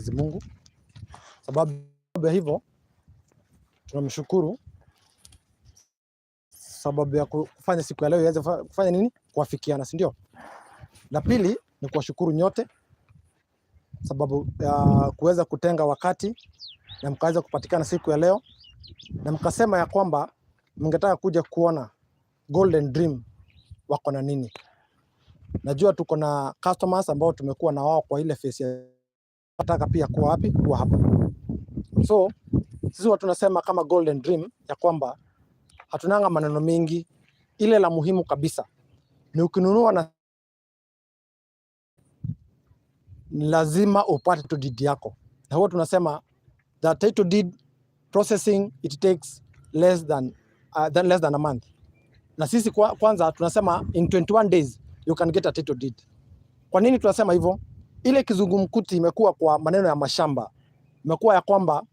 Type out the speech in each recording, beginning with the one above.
Mwenyezi Mungu. Sababu ya hivyo tunamshukuru sababu ya kufanya siku ya leo iweze kufanya nini, kuafikiana, si ndio? La pili ni kuwashukuru nyote sababu ya kuweza kutenga wakati na mkaweza kupatikana siku ya leo, na mkasema ya kwamba mngetaka kuja kuona Golden Dream wako na nini. Najua tuko na customers ambao tumekuwa na wao kwa ile phase ya nataka pia kuwa wapi, kuwa hapa. So sisi watu tunasema kama Golden Dream ya kwamba hatunanga maneno mengi, ile la muhimu kabisa ni ukinunua na lazima upate title deed yako, na huwa tunasema the title deed processing it takes less than a month, na sisi kwanza tunasema in 21 days you can get a title deed. Kwa nini tunasema hivyo? Ile kizungumkuti imekuwa kwa maneno ya mashamba, imekuwa ya kwamba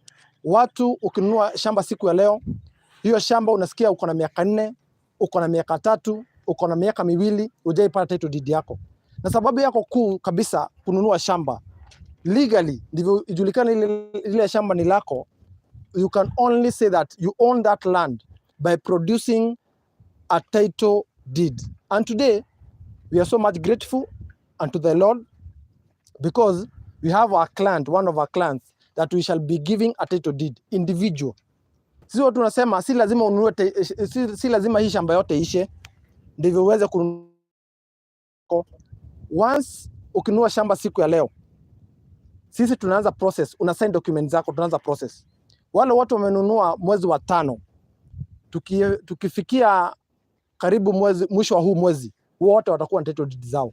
watu ukinunua shamba siku ya leo, hiyo shamba unasikia uko na miaka 4, uko na miaka 3, uko na miaka 2, hujaipata title deed yako. Na sababu yako kuu kabisa kununua shamba legally, ndivyo ijulikane ile shamba ni lako, you can only say that you own that land by producing a title deed. And today we are so much grateful unto the Lord because we have our client, one of our clients that we shall be giving a title deed individual. Sisi watu tunasema si lazima ununue, si lazima hii shamba yote ishe ndivyo uweze kununua. Once ukinunua shamba siku ya leo, sisi tunaanza process, una sign document zako, tunaanza process. Wale watu wamenunua mwezi wa 5, tukifikia karibu mwezi, mwisho wa huu mwezi, wote watakuwa na title deed zao.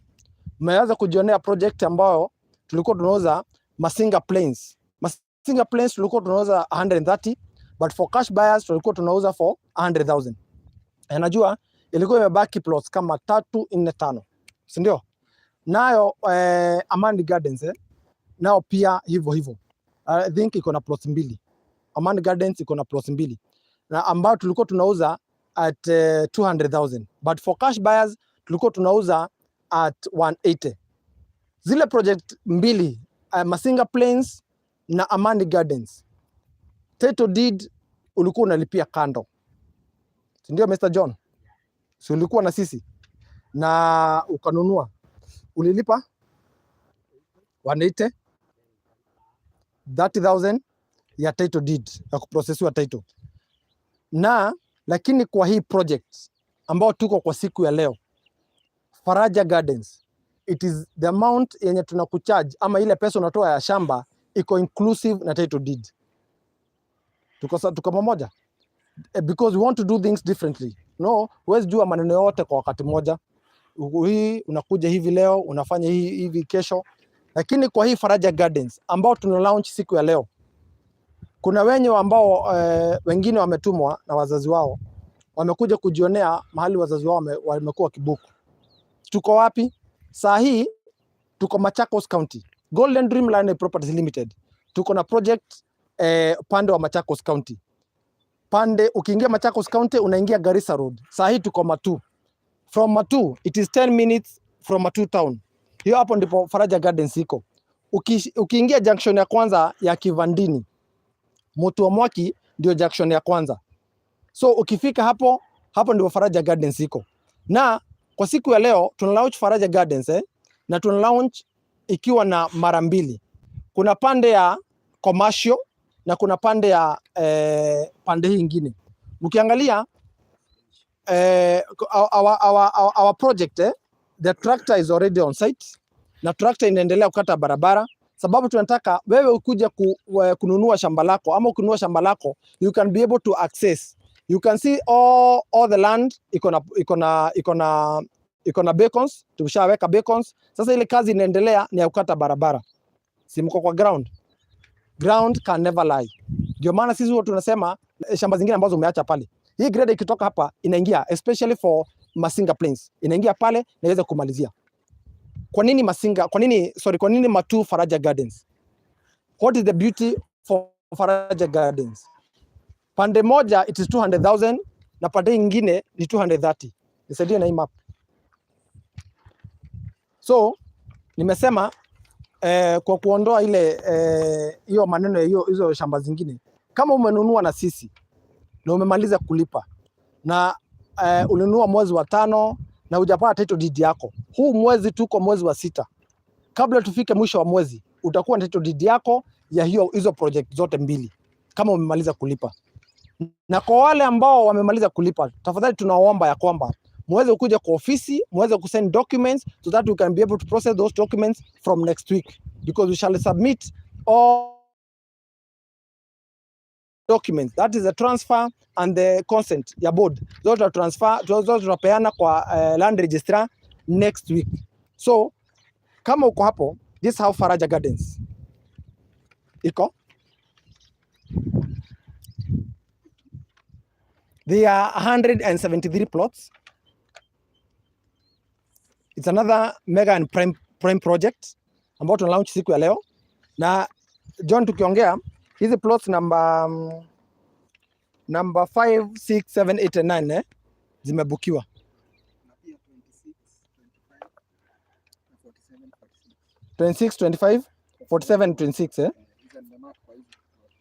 Mmeweza kujionea project ambayo tulikuwa tunauza Masinga Plains. Masinga Plains tulikuwa tunauza 130, but for cash buyers tulikuwa tunauza for 100,000. Na najua ilikuwa imebaki plots kama 3, 4, 5, si ndio? Nayo Amani Gardens nao pia hivyo hivyo. I think iko na plots 2. Amani Gardens iko na plots 2 na ambayo tulikuwa tunauza at 200,000, but for cash buyers tulikuwa tunauza at 180. Zile project 2, Masinga Plains na Amani Gardens, title deed ulikuwa unalipia kando, si ndio Mr. John? Si ulikuwa na sisi na ukanunua, ulilipa 180 30,000 ya title deed ya kuprocessiwa title. Na lakini kwa hii project ambao tuko kwa siku ya leo Faraja Gardens, it is the amount yenye tunakucharge ama ile pesa unatoa ya shamba iko inclusive na title deed. Tuko pamoja? Because we want to do things differently. No, huwezi jua maneno yote kwa wakati mmoja. Hii unakuja hivi leo, unafanya hii hivi kesho. Lakini kwa hii Faraja Gardens ambao tuna launch siku ya leo, kuna wenye ambao wengine wametumwa na wazazi wao, wamekuja kujionea mahali wazazi wao wamekuwa wakibook. Tuko wapi? Saa hii tuko Machakos County. Golden Dream Land Properties Limited. Tuko na project pande wa Machakos County. Pande ukiingia Machakos County unaingia Garissa Road. Saa hii tuko Matuu. From Matuu it is 10 minutes from Matuu town. Hiyo hapo ndipo Faraja Gardens iko. Ukiingia junction ya kwanza ya Kivandini, Mutua Mwaki ndio junction ya kwanza. So ukifika hapo, hapo ndipo Faraja Gardens iko. Na kwa siku ya leo tuna launch Faraja Gardens na tuna launch ikiwa na mara mbili. Kuna pande ya commercial na kuna pande ya pande hii ingine. Mkiangalia our project the tractor is already on site na tractor inaendelea kukata barabara, sababu tunataka wewe ukuja kununua shamba lako ama ukinunua shamba lako you can be able to access, you can see all the land iko na beacons, tumeshaweka beacons. Sasa ile kazi inaendelea ni ya kukata barabara, si mko kwa ground? Ground can never lie. Ndio maana sisi huwa tunasema shamba zingine ambazo umeacha pale, hii grade ikitoka hapa inaingia, especially for Masinga Plains, inaingia pale na iweze kumalizia. Kwa nini Masinga? Kwa nini, sorry, kwa nini Matuu Faraja Gardens? What is the beauty for Faraja Gardens? Pande moja it is 200,000 na pande nyingine ni 230. Nisaidie na hii map. So nimesema Kwa kuondoa ile hiyo maneno ya hiyo hizo shamba zingine, kama umenunua na sisi na umemaliza kulipa na ulinunua mwezi wa tano na hujapata title deed yako, huu mwezi tuko mwezi wa sita, kabla tufike mwisho wa mwezi utakuwa na title deed yako ya hiyo hizo project zote mbili kama umemaliza kulipa. Na kwa wale ambao wamemaliza kulipa, tafadhali tunaomba ya kwamba muweze kuja kwa ofisi, muweze kusend documents so that we can be able to process those documents from next week, because we shall submit all documents, that is the transfer and the consent ya board, zote transfer zote tunapeana kwa land registrar next week. So kama uko hapo, this is how Faraja Gardens iko. There are 173 plots. It's another mega and prime project ambao tuna launch siku ya leo. Na John, tukiongea hizi plots number 5, 6, 7, 8 and 9 zimebukiwa. 26, 25, 47, 26 eh?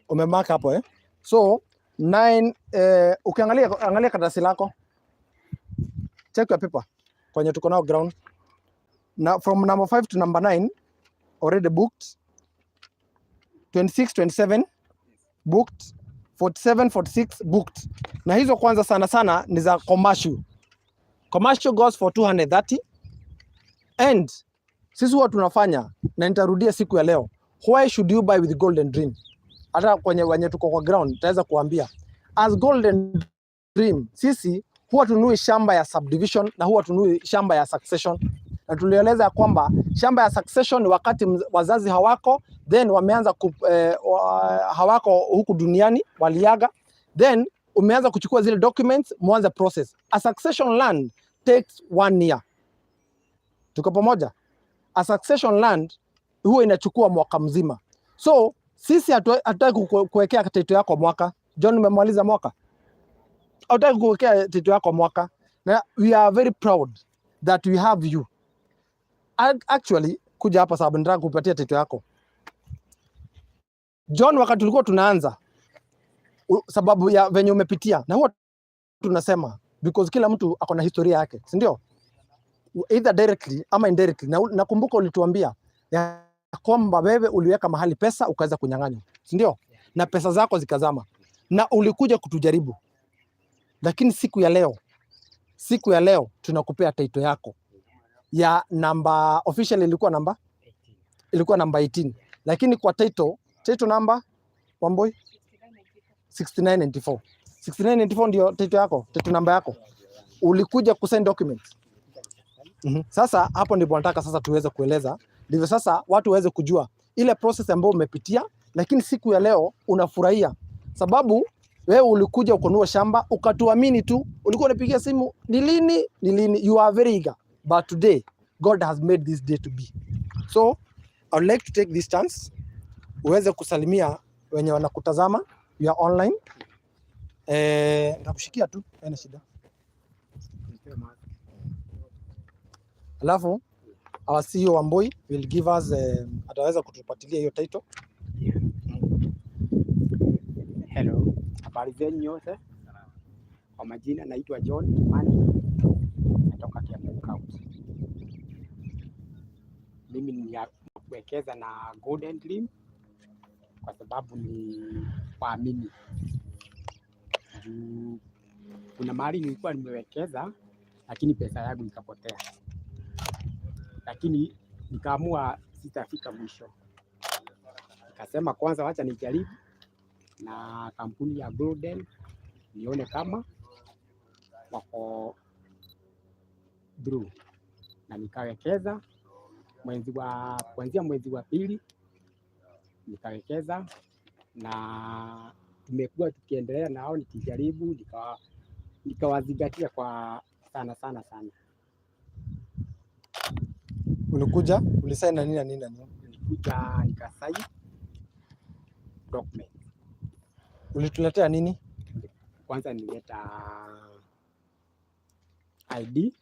Umemark hapo eh? So 9 ukiangalia angalia karatasi lako, check your paper kwenye tuko nao ground na from number 5 to number 9 already booked, 26, 27 booked, 47, 46 booked. Na hizo kwanza sana sana ni za commercial. Commercial goes for 230 and sisi huwa tunafanya, na nitarudia siku ya leo, why should you buy with Golden Dream? Hata kwenye wenye tuko kwa ground nitaweza kuambia as Golden Dream, sisi huwa tununui shamba ya subdivision na huwa tununui shamba ya succession, na tulieleza ya kwamba shamba ya succession ni wakati wazazi hawako, then wameanza hawako huku duniani, waliaga, then umeanza kuchukua zile documents, mwanze process. A succession land takes 1 year. Tuko pamoja? A succession land huwa inachukua mwaka mzima. So sisi hatutaki kuwekea title yako mwaka. John, umemaliza mwaka? Hatutaki kuwekea title yako mwaka. Na we are very proud that we have you. Actually, kuja hapa sababu nataka kupatia title yako. John, wakati tulikuwa tunaanza, sababu ya venye umepitia, na huwa tunasema because kila mtu ako na historia yake, si ndio? Either directly ama indirectly. Na nakumbuka ulituambia ya kwamba wewe uliweka mahali pesa ukaweza kunyang'anywa, si ndio? Na pesa zako zikazama na ulikuja kutujaribu. Lakini siku ya leo tunakupea title yako ya namba, officially ilikuwa namba ilikuwa namba 18, lakini kwa title number Wamboi 6994. 6994 ndio title yako, title namba yako. Ulikuja kusign documents. Sasa hapo ndipo nataka sasa tuweze kueleza, ndivyo sasa watu waweze kujua ile process ambayo umepitia, lakini siku ya leo unafurahia sababu wewe ulikuja ukanunua shamba ukatuamini tu, ulikuwa unapigia simu ni lini, ni lini, you are very eager, but today God has made this day to be. So I would like to take this chance uweze kusalimia wenye wanakutazama, you are online. Nitakushikia tu, haina shida. Alafu our CEO Wamboi will give us ataweza kutupatia hiyo title. Hello, habari zenu nyote. Kwa majina naitwa John Kimani, natoka Kiambu County. Mimi ni kuwekeza na Golden Dream kwa sababu ni waamini. Juu kuna mahali nilikuwa nimewekeza lakini pesa yangu ikapotea, lakini nikaamua sitafika mwisho. Nikasema kwanza wacha nijaribu na kampuni ya Golden nione kama wako through, na nikawekeza kuanzia mwezi wa pili nikawekeza, na tumekuwa tukiendelea nao nikijaribu, nikawazingatia kwa sana sana sana. Ulikuja ulisign na nini na nini na nini? Nilikuja nikasign document. Ulituletea nini? Kwanza nilileta ID,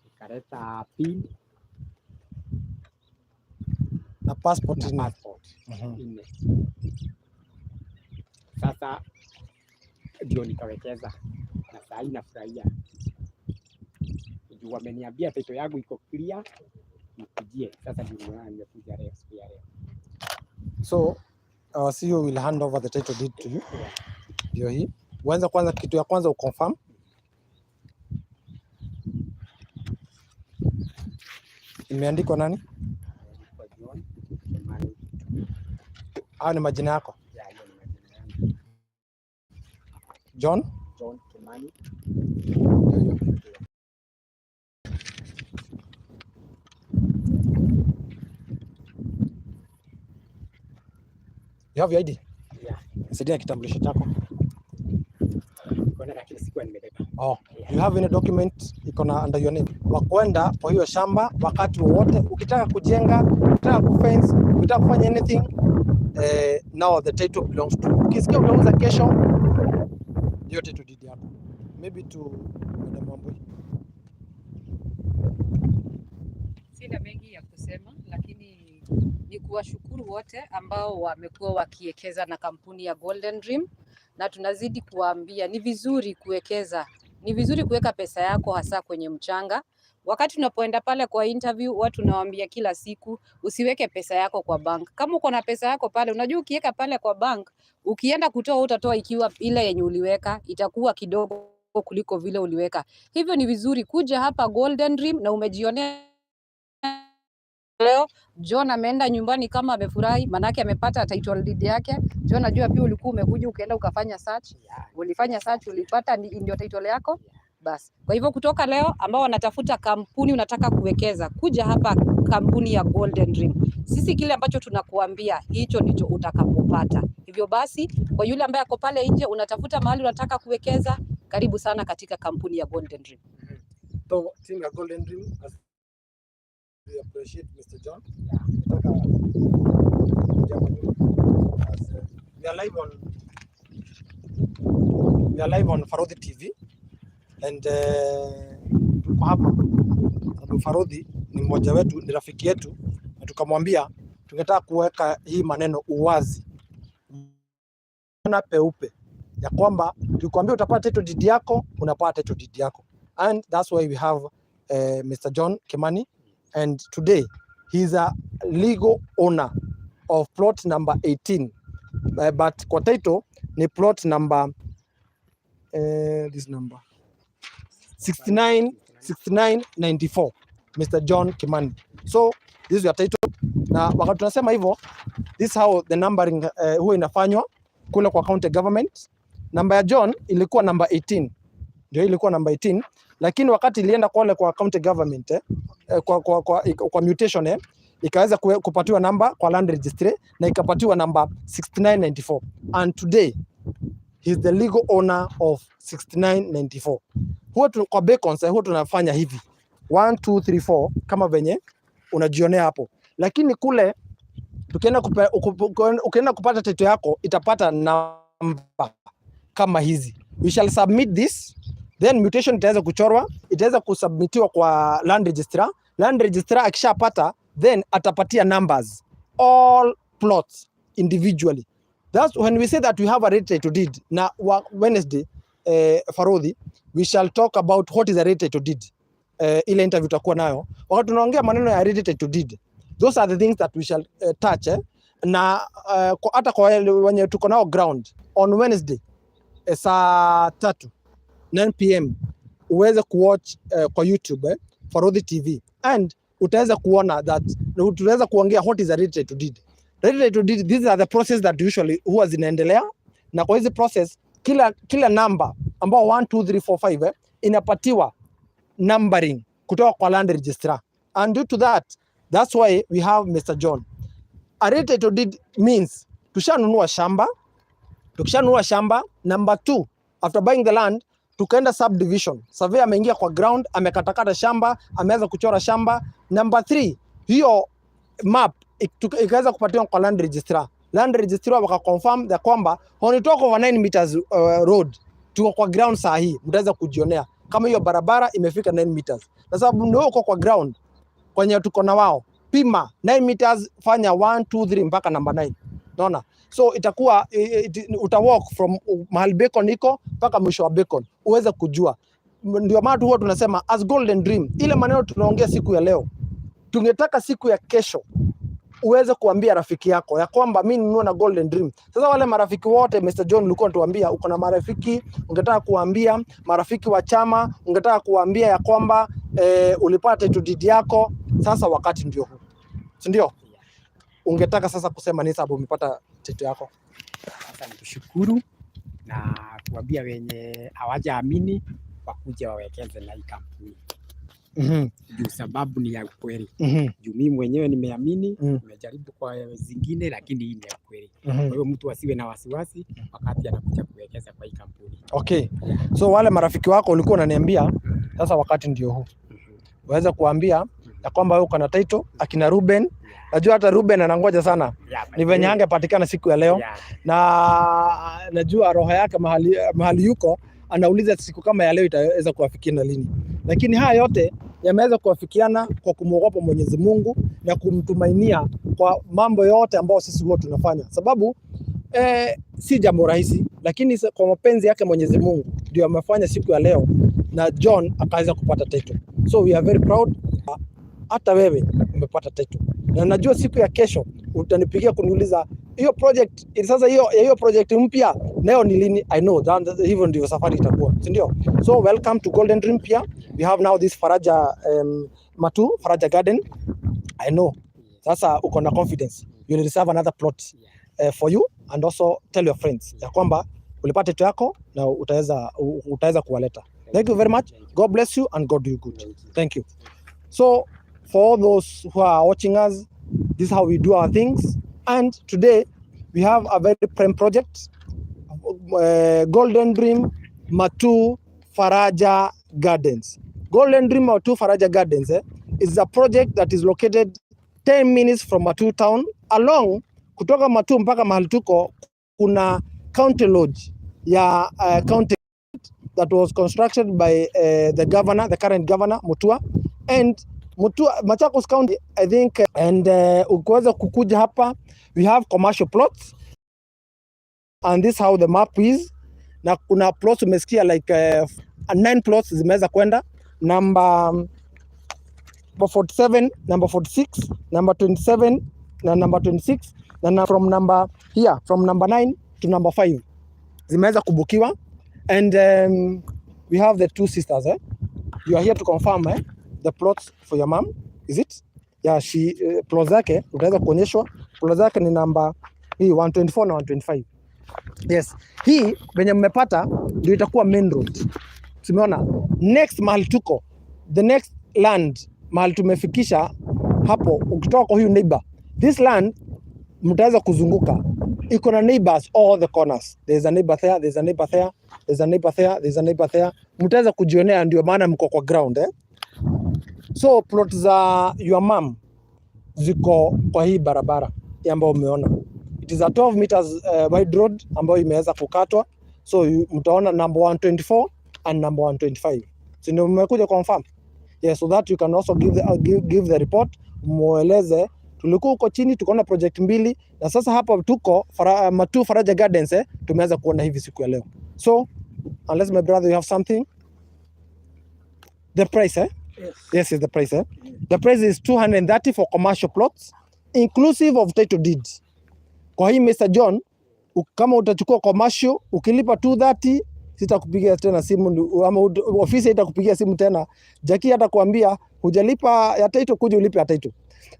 nikaleta PIN, Na passport na nne. Passport nne. Sasa ndio nikawekeza na saa hii nafurahia juu wameniambia title yangu iko clear, nikujie. Sasa ndio maana nimekuja leo, siku ya leo. So our CEO will hand over the title deed to you. Yeah. Ndio hii. Uanze kwanza, kitu ya kwanza uconfirm. Imeandikwa nani? Kwa John Kimani. Hayo ni majina yako. Yeah, hiyo ni majina yangu. John? John Kimani. Ndio hiyo. You have your ID? Yeah. Nisaidia kitambulisho chako. Niko na, lakini sikuwa nimebeba. Oh, Yeah. you have any document iko na under your name wa kwenda kwa hiyo shamba wakati wowote, ukitaka kujenga, ukitaka kufence, ukitaka kufanya anything, now the title belongs to you. Ukisikia utauza kesho, hiyo title deed yako. Maybe to Madam Wambui. Sina mengi ya kusema, lakini ni kuwashukuru wote ambao wamekuwa wakiwekeza na kampuni ya Golden Dream, na tunazidi kuwaambia ni vizuri kuwekeza, ni vizuri kuweka pesa yako hasa kwenye mchanga. Wakati unapoenda pale kwa interview, watu nawaambia kila siku usiweke pesa yako kwa bank. Kama uko na pesa yako pale, unajua ukiweka pale kwa bank, ukienda kutoa utatoa ikiwa ile yenye uliweka itakuwa kidogo kuliko vile uliweka. Hivyo ni vizuri kuja hapa Golden Dream na umejionea leo John ameenda nyumbani kama amefurahi, manake amepata title deed yake. John, najua pia ulikuwa umekuja ukaenda ukafanya search, ulifanya search ulipata ndio title yako basi. Kwa hivyo kutoka leo, ambao wanatafuta kampuni, unataka kuwekeza, kuja hapa kampuni ya Golden Dream. Sisi kile ambacho tunakuambia hicho ndicho utakapopata. Hivyo basi, kwa yule ambaye ako pale nje, unatafuta mahali unataka kuwekeza, karibu sana katika kampuni ya Golden Dream. So team ya Golden Dream, as we appreciate Mr. John. Nataka kuja hapa nyuma. As, we are live on Farodhi TV and tuko hapa sababu Farodhi ni mmoja wetu, ni rafiki yetu, na tukamwambia tungetaka kuweka hii maneno uwazi na peupe ya kwamba tukikwambia utapata title deed yako, unapata title deed yako, and that's why we have Mr. John Kimani, and today he is a legal owner of plot number 18, but kwa title ni plot number this number 69 6994, Mr. John Kimani. So this is your title, na wakati tunasema hivyo, this is how the numbering huwa inafanywa kule kwa county government. Namba ya John ilikuwa namba 18, ndio ilikuwa namba 18, lakini wakati ilienda kule kwa county government kwa mutation ikaweza kupatiwa namba kwa land registry na ikapatiwa namba 6994, and today he is the legal owner of 6994. Kwa beacons huwa tunafanya hivi 1 2 3 4 kama venye unajionea hapo, lakini kule ukienda kupata title yako itapata namba kama hizi. We shall submit this, then mutation itaweza kuchorwa, itaweza kusubmitiwa kwa land registrar. Land registrar akishapata, then atapatia numbers all plots individually. That's when we say that we have a ready title deed. Na Wednesday, Farodhi, we shall talk about what is a ready title deed. Ile interview tutakuwa nayo wakati tunaongea maneno ya ready title deed, those are the things that we shall touch. Na hata kwa wale wenye tuko nao ground on Wednesday, saa 3, 9 p.m., uweze kuwatch kwa YouTube, Farodhi TV, and utaweza kuona that tunaweza kuongea what is a ready title deed. Ready title deed, these are the process that usually huwa zinaendelea, na kwa hizi process kila number ambao 1 2 3 4 5 inapatiwa numbering kutoka kwa land registrar, and due to that, that's why we have Mr. John. A ready title deed means tushanunua shamba. Tukishanunua shamba, number two, after buying the land, tukaenda subdivision, surveyor ameingia kwa ground, amekatakata shamba, ameanza kuchora shamba. Number three, hiyo map ikaweza kupatiwa kwa land registrar. Land registrar waka confirm ya kwamba on talk over 9 meters road, tuko kwa ground saa hii, mtaweza kujionea kama hiyo barabara imefika 9 meters, na sababu ndio uko kwa ground kwenye tuko na wao. Pima 9 meters, fanya 1 2 3 mpaka number 9. Unaona? So itakuwa utawalk from mahali beacon iko mpaka mwisho wa beacon uweze kujua. Ndio maana huwa tunasema as Golden Dream, ile maneno tunaongea siku ya leo, tungetaka siku ya kesho uweze kuambia rafiki yako ya kwamba mi ninunua na Golden Dream. Sasa wale marafiki wote, Mr. John, ulikuwa unatuambia uko na marafiki, ungetaka kuambia marafiki wa chama, ungetaka kuambia ya kwamba ulipata title deed yako. Sasa wakati ndio huu, si ndio? Yeah. Ungetaka sasa kusema nini sababu umepata title yako? Sasa nikushukuru na kuambia wenye hawajaamini wakuje wawekeze na hii kampuni juu sababu ni ya ukweli. Juu mimi mwenyewe nimeamini, nimejaribu kwa zingine, lakini hii ni ya ukweli. Kwa hiyo mtu asiwe na wasiwasi wakati anakuja kuwekeza kwa hii kampuni. Okay. So wale marafiki wako ulikuwa unaniambia, sasa wakati ndio huu. Waweza kuambia ya kwamba wewe uko na title, akina Ruben. Najua hata Ruben anangoja sana. Ni venye angepatikana siku ya leo. Na najua roho yake mahali yuko anauliza siku kama ya leo itaweza kuwafikiana lini, lakini haya yote yameweza kuwafikiana kwa kumwogopa Mwenyezi Mungu na kumtumainia kwa mambo yote ambayo sisi huwa tunafanya, sababu si jambo rahisi, lakini kwa mapenzi yake Mwenyezi Mungu ndio amefanya siku ya leo na John akaweza kupata title. So we are very proud. Hata wewe umepata title, na najua siku ya kesho utanipigia kuniuliza hiyo project sasa, hiyo project mpya nayo ni lini? I know that hivyo ndivyo safari itakuwa, si ndio? So welcome to Golden Dream. Pia we have now this Faraja Matu Faraja Garden. I know sasa uko na confidence you will reserve another plot for you and also tell your friends ya kwamba ulipata title yako na utaweza kuwaleta. Thank you very much. God bless you and God do you good. Thank you. So for all those who are watching us, this is how we do our things. And today we have a very prime project, Golden Dream Matu Faraja Gardens. Golden Dream Matu Faraja Gardens is a project that is located 10 minutes from Matu town. Along kutoka Matu mpaka mahali tuko kuna county lodge ya county that was constructed by the governor, the current governor Mutua, and Mutua, Machakos County, I think, and ukiweza kukuja hapa we have commercial plots and this how the map is, na kuna plots umesikia like nine plots zimeweza kwenda number 47, number 46, number 27 na number 26 na from number here, from number 9 to number 5 zimeweza kubukiwa. And we have the two sisters, eh? You are here to confirm, eh, the plots for your mom, is it? Yeah, she plot zake utaweza kuonyeshwa. Plot zake ni namba hii 124 na 125. Yes, hii venye mmepata ndio itakuwa main road. Tumeona next mahali tuko, the next land mahali tumefikisha hapo, ukitoka kwa huyu neighbor, this land mtaweza kuzunguka, iko na neighbors all the corners. There's a neighbor there, there's a neighbor there, there's a neighbor there, there's a neighbor there. Mtaweza kujionea, ndio maana mko kwa ground, eh? So plot za your mom ziko kwa hii barabara ambayo umeona. It is a 12 meters wide road ambayo imeweza kukatwa, so mtaona number 124 and number 125. So ndio mmekuja confirm? Yes, so that you can also give the report, mueleze tulikuwa huko chini tukaona project mbili na sasa hapa tuko Matu Faraja Gardens, tumeweza kuona hivi siku ya leo. So unless, my brother, you have something, the price, eh? Yes. Yes, is the price, eh? The price is 230 for commercial plots inclusive of title deeds. Kwa hii, Mr. John, kama utachukua commercial ukilipa 230, sitakupigia tena simu ama ofisi itakupigia simu tena. Jackie hata kuambia hujalipa ya title, kuja ulipe ya title.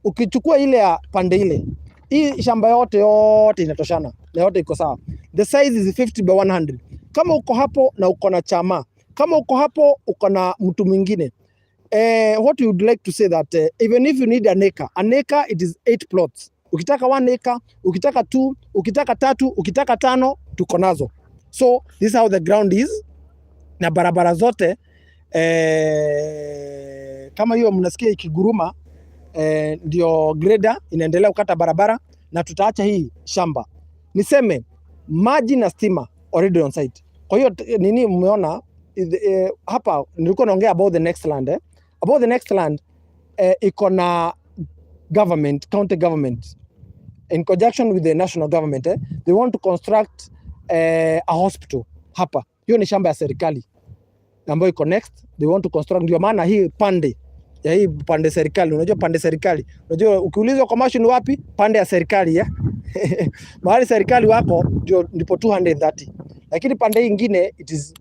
Ukichukua ile ya pande ile, hii shamba yote yote inatoshana na yote iko sawa. The size is 50 by 100. Kama uko hapo na uko na chama, kama uko hapo uko na mtu mwingine, what you would like to say that even if you need an acre, an acre it is 8 plots. Ukitaka 1 acre, ukitaka 2, ukitaka tatu, ukitaka tano, tuko nazo. So this is how the ground is na barabara zote kama hiyo mnasikia ikiguruma, ndio grader inaendelea kukata barabara na tutaacha hii shamba. Niseme maji na stima already on site. Kwa hiyo nini mmeona hapa nilikuwa naongea about the next land, eh? About the next land, iko na government, county government in conjunction with the national government, they want to construct a hospital hapa. Hiyo ni shamba ya serikali ambayo iko next, they want to construct. Ndio maana hii pande ya hii pande serikali, unajua pande serikali, unajua ukiulizwa commercial ni wapi, pande ya serikali ya mahali serikali wako ndio ndipo 230, lakini pande hii ingine it is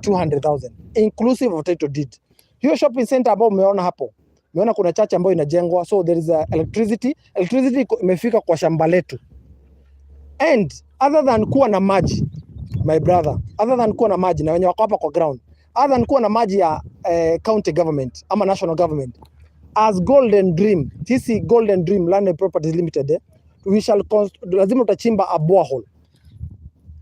200,000 inclusive of title deed. Hiyo shopping center ambayo umeona hapo, umeona kuna church ambayo inajengwa, so there is a electricity. Electricity imefika kwa shamba letu, and other than kuwa na maji, my brother, other than kuwa na maji na wenye wako hapa kwa ground, other than kuwa na maji ya county government ama national government, as Golden Dream, sisi Golden Dream Land and Properties Limited, we shall lazima utachimba a borehole,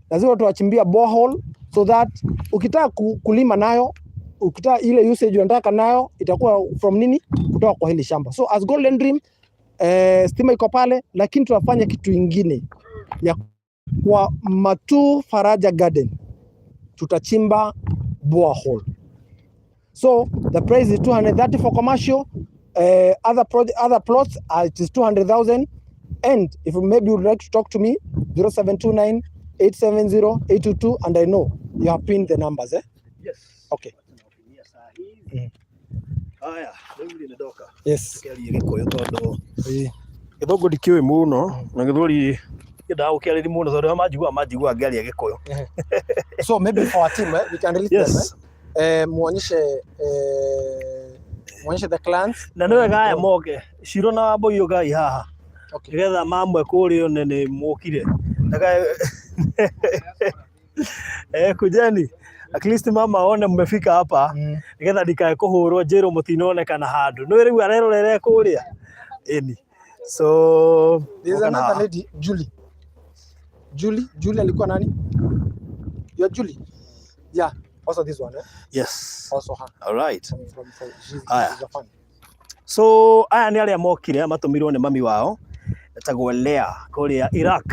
lazima tuwachimbia borehole so that ukitaka kulima nayo, ukitaka ile usage unataka nayo itakuwa from nini, kutoka kwa hili shamba. So as Golden Dream, stima iko pale, lakini tunafanya kitu ingine ya kwa Matuu Faraja Garden tutachimba borehole. So the price is 230 for commercial. Other plots, it is 200,000. And if maybe you would like to talk to me, 0729 870 822, and I know you have pinned the numbers, eh? Yes. Okay. Tunawapinia saa hizi. Haya, rĩu rĩ nĩndoka. Tũkĩarie Gĩkũyũ tondũ Gĩthũngũ ndikĩũĩ mũno na Gĩthweri kĩendaga gũkĩarĩria mũno tondũ arĩa manjiguaga manjiguaga ngĩaria Gĩkũyũ. So maybe for our team, we can release them, eh? Muonyeshe the clients. Na nĩ wega aya moke Ciro na Wambũi ũkai haha nĩgetha mamwe kũrĩa one nĩ mũkire. Kujeni at least mama one mmefika hapa nĩgetha ndikae kũhũrwo njĩrwo mũtinonekana handũ. Nĩ rĩu arerorere kũrĩa. Ĩni. So There is moka na another haha. lady, Julie. Julie, Julie alikuwa nani? You're Julie. Yeah, also this one, eh? Yes. Also her. All right. From Haya. she's a fan. So aya nĩ arĩa mokire matũmirwo nĩ mami wao etagwo Lea kũrĩa Iraq.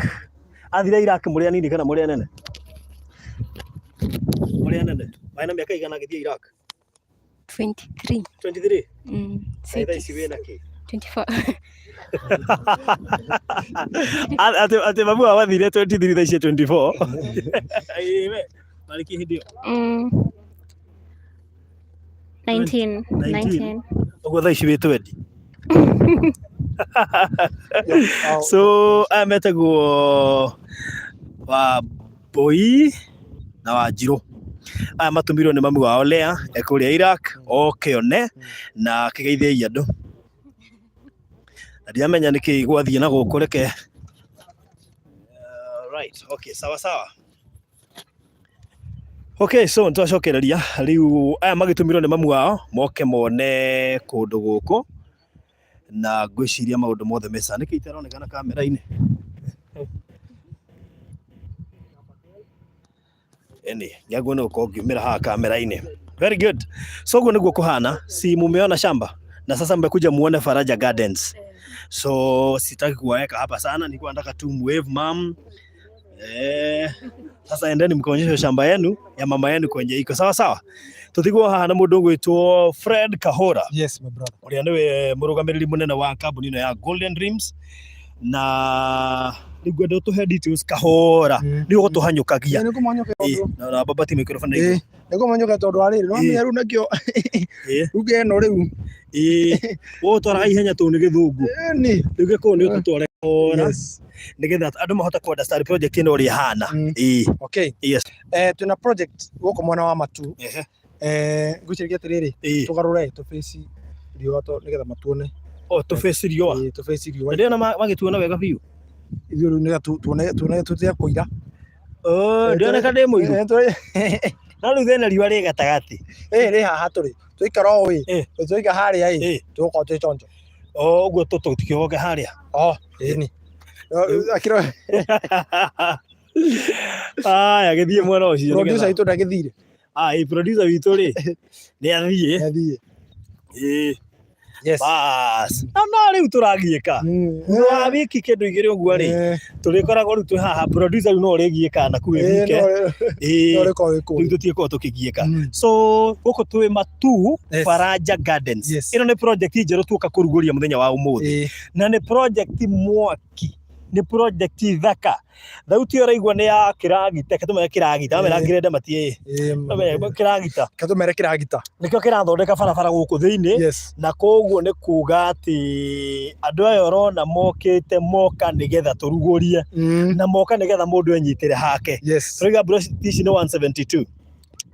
Athire Iraq mũrĩ anini kana mũrĩ anene? Mũrĩ anene. Marĩ na mĩaka igana agĩthiĩ Iraq? 23. 23. Na thaa Six. ici wĩna kĩ? 24. Atĩ mamu wao athire 23 thaa ici 24. Ĩĩ we, marĩ kĩ hĩndĩ ĩyo? 19. 19. 19. Ũguo thaa ici wĩ 20. Yeah. So aya metagwo Wambũi na Wanjirũ. Aya matũmirwo nĩ mami wao Lea e kũrĩa Iraq oke one na akĩgeithĩria andũ. Na ndiramenya nĩkĩ gwathiĩ na gũkũ reke. Right, okay, sawa sawa. Okay, so nĩtwacokereria rĩu aya magĩtũmirwo nĩ mamu wao moke mone kũndũ gũkũ na ngwĩciria maũndũ mothe mesa. Nĩkĩ itaronekana kamera-inĩ? Eni, nĩaguo nĩ gũkorwo ngiumĩra haha kamera-inĩ. Very good. So ũguo nĩguo kũhana, si mumeona shamba na sasa mmekuja muone Faraja Gardens. So sitaki kuwaweka hapa sana, nilikuwa nataka tu muwave mam. Sasa endeni mkaonyeshe shamba yenu ya mama yenu kwenye iko sawa sawa. Tutigwo haha na mũndũ ũgwĩtwo Fred Kahora. Yes, my brother. Ũrĩa nĩwe mũrũgamĩrĩri mũnene wa kambuni ĩno ya Golden Dreams na rĩu ngwenda ũtũhe details kahora nĩ ũgũtũhanyũkagia. Nĩ kũmanyũka tondũ Na babati microphone igũrũ. Nĩ kũmanyũka tondũ wa rĩrĩ, no menya rĩu nakĩo rĩu ĩno rĩu. Ũgũtwaraga ihenya tondũ nĩ gĩthũngũ. Ĩni. Rĩu gĩkũyũ nĩ ũtũtware kahora Yes. nĩgetha andũ mahote ku understand project ĩno ũrĩa ĩhana. Okay. Yes. Twĩna project gũkũ mwena wa Matuu. Ngwĩciria atĩrĩrĩ, tũgarũre tũbĩci riũa nĩgetha matuone. O tũbĩci riũa. Tũbĩci riũa. Ndĩrona magĩtuona wega biũ. Ithuĩ rĩu nĩgetha tuone tũtige kũira. Ndĩroneka ndĩ mũirũ. No rĩu thĩna riũa rĩ gatagatĩ. Rĩ haha tũrĩ. Twaikara ũũ ĩ, twaika harĩa ĩ, tũgũkorwo twĩ chonjo. O ũguo tũtikĩhoke harĩa. O, ĩni. Akĩro. Aya, gĩthiĩ mwena ũcio. Producer witũ ndagĩthire. Producer witũ rĩ, nĩ athiĩ. Nĩ athiĩ. Yes. Bas na no rĩu tũragiĩka thutha wa wiki kĩndũ igĩrĩ ũguo rĩ, tũrĩkoragwo rĩu twĩ haha. Producer, rĩu no ũrĩgiĩka na kuĩ wike. Ĩĩ, No rĩkorwo wĩ kũu. Rĩu tũtiĩkorwo tũkĩgiĩka. So gũkũ twĩ Matu Faraja Gardens. Ĩno nĩ project njerũ tuoka kũrugũria mũthenya wa ũmũthĩ, na nĩ project mwaki, nĩ project thaka. Thauti ĩyo ũraigua nĩ ya kĩragita. Reke tũmere kĩragita, wamera ngirenda matiĩ kĩragita. Katũmere kĩragita. Nĩkĩo kĩrathondeka barabara gũkũ thĩinĩ. Na koguo nĩ kuga atĩ andũ aya ũrona mokĩte, moka nĩgetha tũrugũrie, na moka nĩgetha mũndũ enyitĩre hake. Tũraiga plot ici nĩ 172,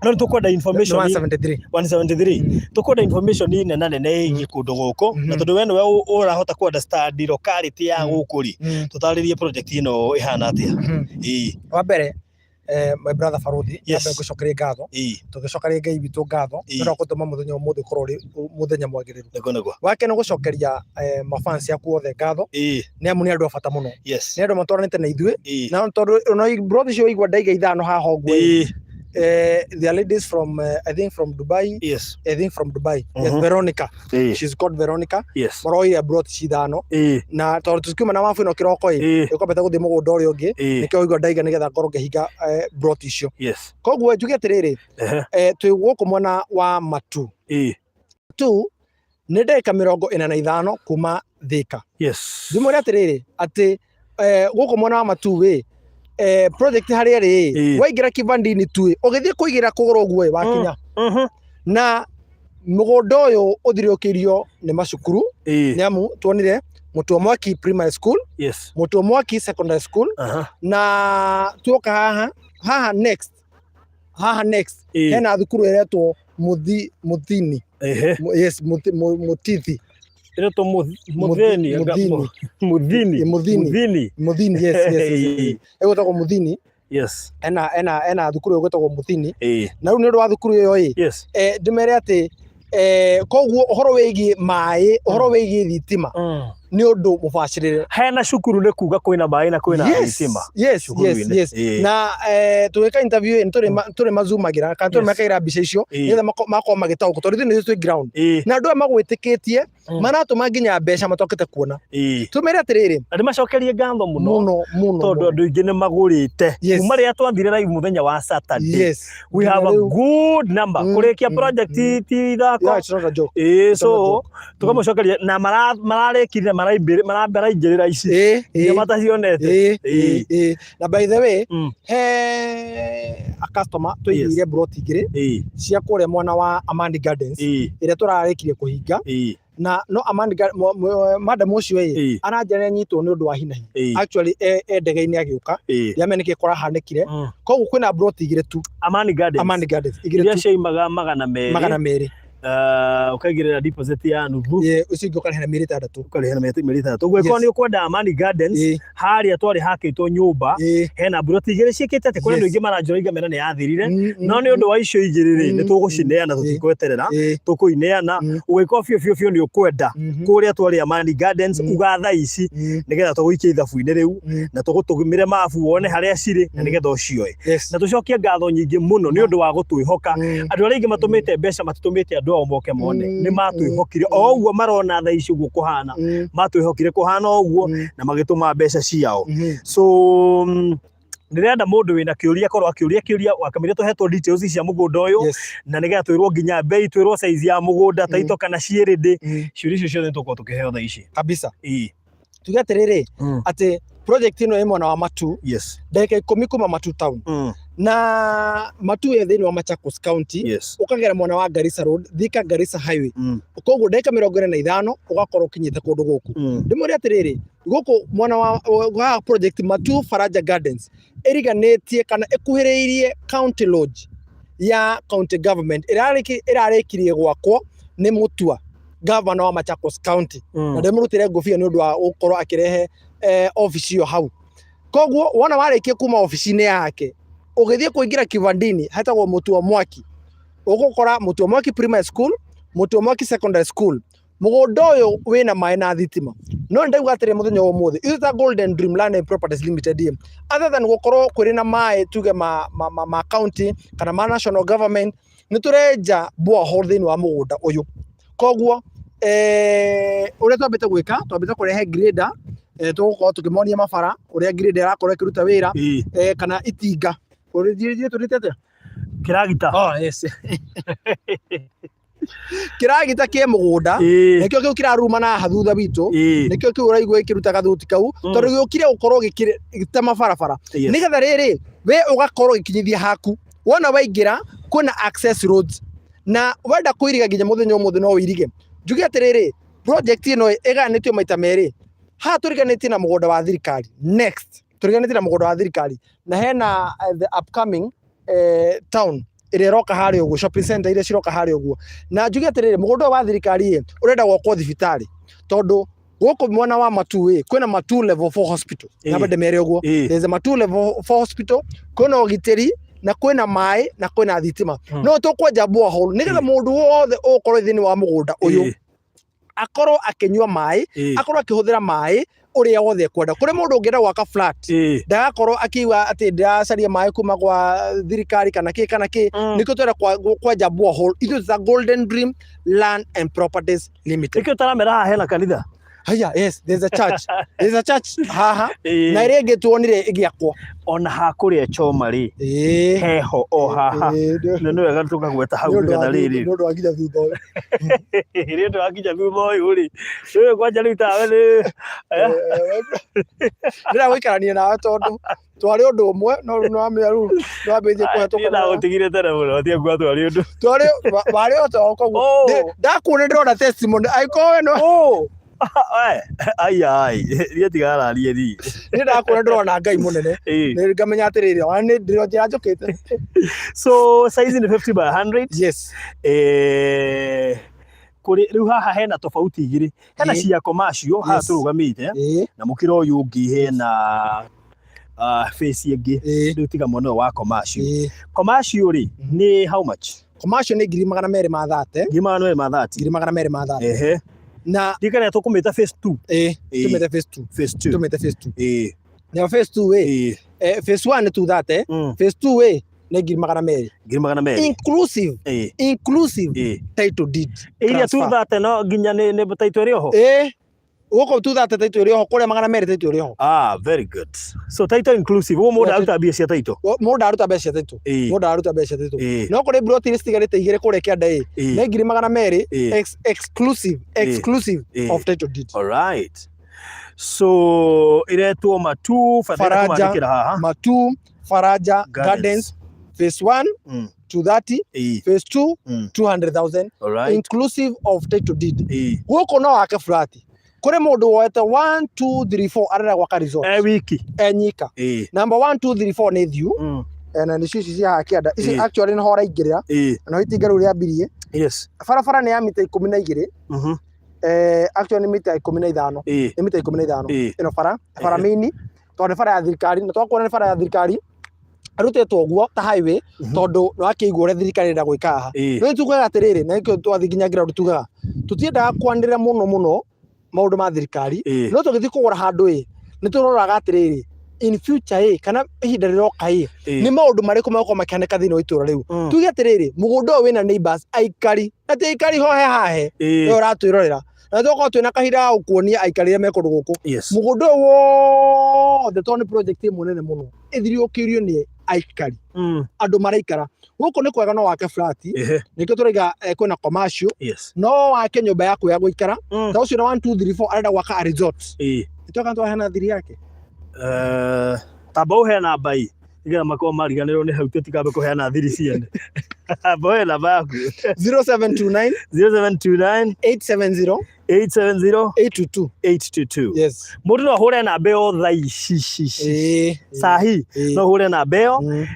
no nĩ tũkwenda information 173. 173. Tũkwenda information nena nene ĩgiĩ kũndũ gũkũ, na tondũ we nĩwe ũrahota ku understand locality ya gũkũ rĩ, tũtarĩrie project ĩno ĩhana atĩa. Ĩĩ. Wa mbere, my brother Baruthi, nyambe ngũcokerie ngatho. Tũgĩcokerie Ngai witũ ngatho nĩ ũndũ wa gũtũma mũthenya ũmũthĩ ũkorwo ũrĩ mũthenya mwagĩrĩru. Nĩguo. Wake nĩ gũcokeria mafans aku othe ngatho, nĩ amu nĩ andũ a bata mũno, nĩ andũ matwaranĩte na ithuĩ, na tondũ ona brother icio waigua ndaiga ithano haha ũguo ĩ, they are ladies from I think from Dubai. I think from Dubai, yes. Veronica. She's called Veronica. Maroire brot cithano, na tondũ tũkiuma na mabu ĩno kĩroko ĩ, ĩkwambĩte gũthiĩ mũgũnda ũrĩa ũngĩ, nĩkĩo waigua ndaiga nĩgetha ngorwo ngĩhinga brot icio. Koguo njuge atĩrĩrĩ, twĩ gũkũ mwena wa Matu. Tu nĩ ndagĩka 45 kuma Thika. Ndimwĩre atĩrĩrĩ atĩ gũkũ mwena wa Matu ĩ, project harĩa ĩrĩ ĩ, waingĩra kibandini tu ĩ, ũgĩthiĩ kũigĩra kũgũrũ ũguo ĩ, wakinya. Na mũgũnda ũyũ ũthiũrũrũkĩirio nĩ macukuru, nĩ amu tuonire Mutua Mwaki Primary School, Mutua Mwaki Secondary School, na tuoka haha haha next, haha next, hena thukuru ĩretwo Muthini. Yes, Mutithi. Ĩretwo Muthini? Muthini. Muthini. Muthini. Muthini. Muthini, yes. Ĩgwĩtagwo Muthini. Ena thukuru ĩgwĩtagwo Muthini. Na rĩu nĩ ũndũ wa thukuru ĩyo ĩ, ndĩmere atĩ koguo ũhoro wĩgiĩ maĩ, ũhoro wĩgiĩ thitima nĩ ũndũ mũbacĩrĩre. Hena cukuru nĩ kuga kwĩna maĩ na kwĩna thitima cukuru-inĩ. Yes. Na tũgĩka interview ĩ, nĩ tũrĩ mazumagĩra kana tũrĩ mekagĩra mbica icio nĩgetha makorwo magĩtaũkwo, tondũ ithuĩ nĩ twĩ ground, na andũ aya magwĩtĩkĩtie, maratũma nginya mbeca matokĩte kuona. Tũmere atĩrĩrĩ, Na ndĩmacokerie ngatho mũno, mũno mũno, tondũ mũno. Andũ aingĩ nĩ magũrĩte kuma rĩrĩa twathire live mũthenya wa Saturday. We have a Nginya rĩu. good number kũrĩkia project ti ithako. Yeah, it's not a joke. Ĩĩ, It's not a so joke. tũkamũcokeria na mararĩkire, maraingĩrĩra ici nginya matacionete. Ĩĩ. Na by the way, he a customer tũigĩire broti igĩrĩ cia kũrĩa mwena wa Amani Gardens, ĩrĩa tũrarĩkirie kũhinga, na no Amani madam ũcio ĩ, aranjĩra nĩ anyitwo nĩ ũndũ wa hinahi. Actually e ndege-inĩ agĩũka, ndiamenya nĩkĩ kũrahanĩkire. Koguo kwĩna broti igĩrĩ tu. Amani Gardens. Amani Gardens igĩrĩ iria tu. ciaimaga 200. 200. Ũkaigĩrĩra deposit ya nuthu. Ĩĩ, ũcio ũngĩ ũkarĩha na mĩeri 6. Ũkarĩha na mĩeri 6. Ũguo ĩkorwo nĩ ũkwenda Amani Gardens, harĩa twarĩ hakĩtwo nyũmba, hena mburoti igĩrĩ ciĩkĩte atĩ kũrĩ andũ aingĩ maranjũra ngamera nĩ yathirire, no nĩ ũndũ wa icio igĩrĩ rĩ, nĩ tũgũcineana, tũtikweterera, tũkũineana. Ũgĩkorwo biũ biũ biũ nĩ ũkwenda kũrĩa twarĩ Amani Gardens, uga thaa ici nĩgetha tũgũikie ithabu-inĩ rĩu na tũgũtũmĩre mabu wone harĩa cirĩ na nĩgetha ũcioe. Na tũcokie ngatho nyingĩ mũno nĩ ũndũ wa gũtwĩhoka. Andũ arĩa aingĩ matũmĩte mbeca matitũmĩte andũ ao moke mone, nĩ matwĩhokire o ũguo marona thaa ici ũguo kũhana, matwĩhokire kũhana ũguo na magĩtũma mbeca ciao. So ndĩrenda mũndũ wĩna kĩũria akorwo akĩũria kĩũria wakamĩria tũhetwo details cia mũgũnda ũyũ, na nĩgetha twĩrwo nginya bei, twĩrwo size ya mũgũnda, title kana ciĩ ready. Ciũria icio ciothe nĩtũgũkorwo tũkĩheo thaa ici. Kabisa. Tuge atĩrĩrĩ, atĩ project ĩno ĩ mwena wa Matu, ndagĩka 10 kuma Matu town, na Matu ĩ thĩinĩ wa Machakos County, ũkagera mwena wa Garissa Road, Thika Garissa Highway. Koguo ndagĩka 45 ũgakorwo ũkinyĩte kũndũ gũkũ. Ndĩmwĩre atĩrĩrĩ, gũkũ mwena wa project Matu Faraja Gardens ĩriganĩtie kana ĩkuhĩrĩirie County Lodge ya county government ĩrĩa ĩrarĩkirie gwakwo nĩ Mutua, governor wa Machakos County, na ndĩmũrutĩre ngũbia nĩ ũndũ wa gũkorwo akĩrehe obici ĩyo hau. Koguo wona warĩkia kuma obici-inĩ yake ũgĩthiĩ kũingĩra Kivandini hetagwo Mutua Mwaki, ũgũkora Mutua Mwaki Primary School, Mutua Mwaki Secondary School. Mũgũnda ũyũ wĩna maĩ na thitima. No ndauga atĩrĩ, mũthenya wa ũmũthĩ ithuĩ ta Golden Dream Land and Properties Limited ĩ, other than gũkorwo kwĩrĩ na maĩ tuge ma county kana ma national government, nĩ tũrenja borehole thĩinĩ wa mũgũnda ũyũ. Koguo Ũrĩa twambĩte gwĩka, twambĩte kũrehe grader, tũgũkorwo tũkĩmonia mabara ũrĩa grader ĩrakorwo ĩkĩruta wĩra, kana itinga. Ũrĩthiĩ tũrĩte atĩa? Kĩragita. Oh, yes. Kĩragita kĩ mũgũnda, nĩkĩo kĩu kĩraruruma na haha thutha witũ, nĩkĩo kĩu ũraigua gĩkĩruta gathuti kau, tondũ gĩũkire gũkorwo gĩgĩtema barabara. Nĩgetha rĩrĩ, we ũgakorwo ũgĩkinyithia haku. Wona waingĩra, kwĩna access roads. Na wenda kũiriga nginya mũthenya ũmũthĩ no ũirige. Njuge atĩrĩrĩ, project ĩno ĩgayanĩtio maita merĩ. Haha tũriganĩtie na mũgũnda wa thirikari. Next, tũriganĩtie na mũgũnda wa thirikari. Na hena the upcoming town ĩrĩa ĩroka harĩa ũguo, shopping center iria ciroka harĩa ũguo. Na njuge atĩrĩrĩ, mũgũnda ũyũ wa thirikari ĩ, ũrenda gwakwo thibitarĩ. Tondũ gũkũ mwena wa Matuu ĩ, kwĩna Matuu level 4 hospital. Nyambe ndĩmere ũguo. There's a Matuu level 4 hospital, kwĩna ũgitĩri, na kwĩna maĩ, na kwĩna thitima. No tũkwenja borehole nĩgetha mũndũ wothe ũgũkorwo thĩinĩ wa mũgũnda ũyũ akorwo akĩnyua maĩ, akorwo akĩhũthĩra maĩ ũrĩa wothe ekwenda. Kũrĩ mũndũ ũngĩenda gwaka flat, ndagakorwo akiuga atĩ ndĩracaria maĩ kuma gwa thirikari kana kĩ kana kĩ. Nĩkĩo twenda kwenja borehole. Ithuĩ ta Golden Dream Land and Properties Limited. Nĩkĩo ũtaramera haha hena kanitha. Haya, yes, there's a church. There's a church haha. Na ĩrĩa ĩngĩ tuonire ĩgĩakwo. Ona hakũrĩa choma rĩ, heho o haha. Na nĩ wega tũkagweta hau Nĩ ũndũ wa nĩgetha rĩrĩ. nĩ ũndũ wa nginya thutha ũyũ. Nĩ ũndũ wa nginya thutha ũyũ rĩ. Rĩu kwanja rĩu tawe nĩ Ndĩrenda gũikarania nawe tondũ twarĩ ũndũ ũmwe no rĩu nĩwamenya rĩu nĩwambĩrĩirie kũhetũka. Niĩ ndagũtigire tene mũno tiga kuga twarĩ ũndũ. Twarĩ warĩ o ta koguo. Ndakuona ndĩrona testimony angĩkorwo we no Ai ai, niĩ tigararie niĩ. Niĩ ndakuona ndĩrona Ngai mũnene. Nĩ ngamenya atĩrĩrĩ, ona nĩ ndĩro njĩra njũkĩte. So size nĩ 50 by 100. Yes. Kũrĩ rĩu haha hena tofauti igĩrĩ. Hena cia commercial haha tũrũgamĩte na mũkĩra ũyũ ũngĩ hena face ĩngĩ. Rĩu tiga mwena ũyũ wa commercial. Commercial rĩ nĩ how much? Commercial nĩ 230,000. 230,000. 230,000. Na Ndikana tũkũmĩta phase 2. Tũmĩte phase 2. Phase 2. Tũmĩte phase 2. Na phase 2 ĩ. Phase 1 nĩ 230. Phase 2 ĩ nĩ 200,000. 200,000. Inclusive. Inclusive title deed. Iria 230 no nginya nĩ title ĩrĩ oho? Gũkũ 230 title ĩrĩ oho, kũrĩa 200 title ĩrĩ oho. Very good. So title inclusive. Ũguo mũndũ aruta mbia cia title. Mũndũ aruta mbeca cia title. Mũndũ aruta mbeca cia title. No kũrĩ plot iria citigarĩte igĩrĩ kũrĩa kĩanda ĩ, nĩ 200,000 exclusive, exclusive of title deed. All right. So iretwo Matuu Faraja, Faraja haha. Matuu Faraja Gardens phase 1 230, phase 2 200,000 All right. inclusive of title deed. Gũkũ no wake flat. Kũrĩ mũndũ woete 1 2 3 4 arenda gwaka resort. Wiki. Nyika. Number 1 2 3 4 nĩ thiu. Na nĩcio ici cia haha kĩanda. Ici actually nĩho ũraingĩrĩra. Na itinga rĩu rĩambirie. Yes. Barabara nĩ ya mita 12. Actually nĩ mita 15. Nĩ mita 15. Ĩno bara, bara mini. Tondũ nĩ bara ya thirikari, na twakuona nĩ bara ya thirikari ĩrutĩtwo ũguo ta highway, tondũ nĩ wakĩigua ũrĩa thirikari ĩrenda gwĩka haha. No nĩ tugaga atĩrĩrĩ, na nĩkĩo twathiĩ nginya ground tugaga tũtiendaga kwanĩrĩra mũno mũno maũndũ ma thirikari, no tũgĩthiĩ kũgũra handũ ĩ, nĩ tũroraga atĩrĩrĩ, in future ĩ, kana ihinda rĩroka ĩ, nĩ maũndũ marĩkũ megũkorwo makĩhanĩka thĩinĩ wa itũũra rĩu. Tuge atĩrĩrĩ, mũgũnda ũyũ wĩna neighbors aikari, na ti aikari hohe hahe, we ũratwĩrorera. Na tũgakorwo twĩna kahinda ga gũkuonia aikari arĩa me kũndũ gũkũ. Mũgũnda ũyũ wothe tondũ nĩ project ĩmwe nene mũno, ĩthiũrũrũkĩirio nĩ aikari, andũ maraikara. Gũkũ nĩ kwega no wake flat, nĩkĩo tũraiga kwĩna commercial, no wake nyũmba yaku ya gũikara. Ta ũcio na 1 2 3 4 arenda gwaka a resort. Nĩtweka twaheana thiri yake. Tamba ũhe namba ĩ, nĩgetha makorwo mariganĩrwo nĩ hau tũtikambe kũheana thiri ciene. Tamba ũhe namba yaku. 0729 0729 870 870 822. 822. Yes. Mũndũ no ahũre namba ĩyo thaa ici sahi no ũhũre namba ĩyo,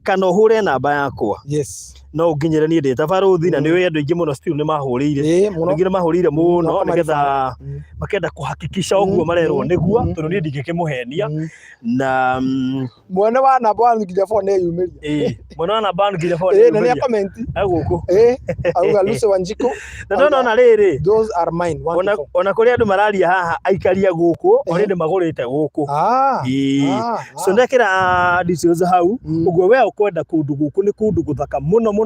kana ũhũre namba yakwa. Yes. No ũnginyĩre niĩ ndĩ ta barũthi, na nĩ ũĩ andũ aingĩ mũno still nĩ mahũrĩire. Andũ aingĩ nĩ mahũrĩire mũno nĩgetha makenda kũhakikisha ũguo marerwo nĩguo, tondũ niĩ ndingĩkĩmũhenia. Na Mwene wa namba 1 nginya 4 nĩ eyumĩria. Mwene wa namba 1 nginya 4 nĩ Na nĩ comment. Gũkũ. Auga Lucy Wanjiku. Na ndona rĩrĩ. Those are mine. Ona kũrĩ andũ mararia haha aikaria gũkũ, already magũrĩte gũkũ. So ndekĩra details hau, ũguo we ũkwenda kũndũ gũkũ nĩ kũndũ gũthaka mũno mũno.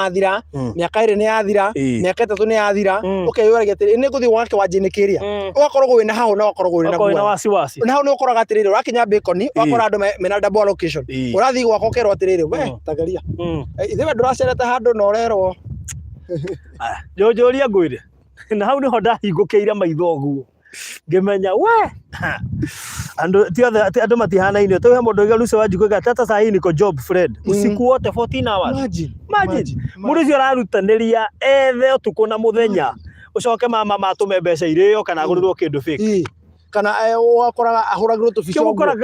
wathira, mĩaka 2 nĩ yathira, mĩaka 3 nĩ yathira, ũkeyũragia atĩrĩ, nĩ ngũthiĩ gwaka kĩwanja-inĩ kĩrĩa. Ũgakoragwo wĩna hau na ũgakoragwo wĩna Ũgakorwo wĩna guoya. wasiwasi. Na hau nĩ ũkoraga atĩrĩrĩ, ũrakinya Bacon, ũgakora andũ mena double allocation. Ũrathiĩ gwaka ũkerwo atĩrĩrĩ, we tageria. Ithe we ndũracerete handũ na ũrerwo. Njũria ngwĩre, na hau nĩho ndahingũkĩire maitho ũguo ngĩmenya we andũ ti othe ti andũ matihanaine. Tau he mũndũ ũiga Lucy Wanjikũ oiga tata saa hii niko job friend usiku wote 14 hours. Imagine. Imagine. Mũndũ ũcio ararutanĩria ethe ũtukũ na mũthenya, ũcoke mama matũme mbeca irĩo kana agũrĩrwo kĩndũ fake. Ĩĩ. Kana ũgakoraga ahũragĩrwo tũbica Kĩo ũguo. gũkora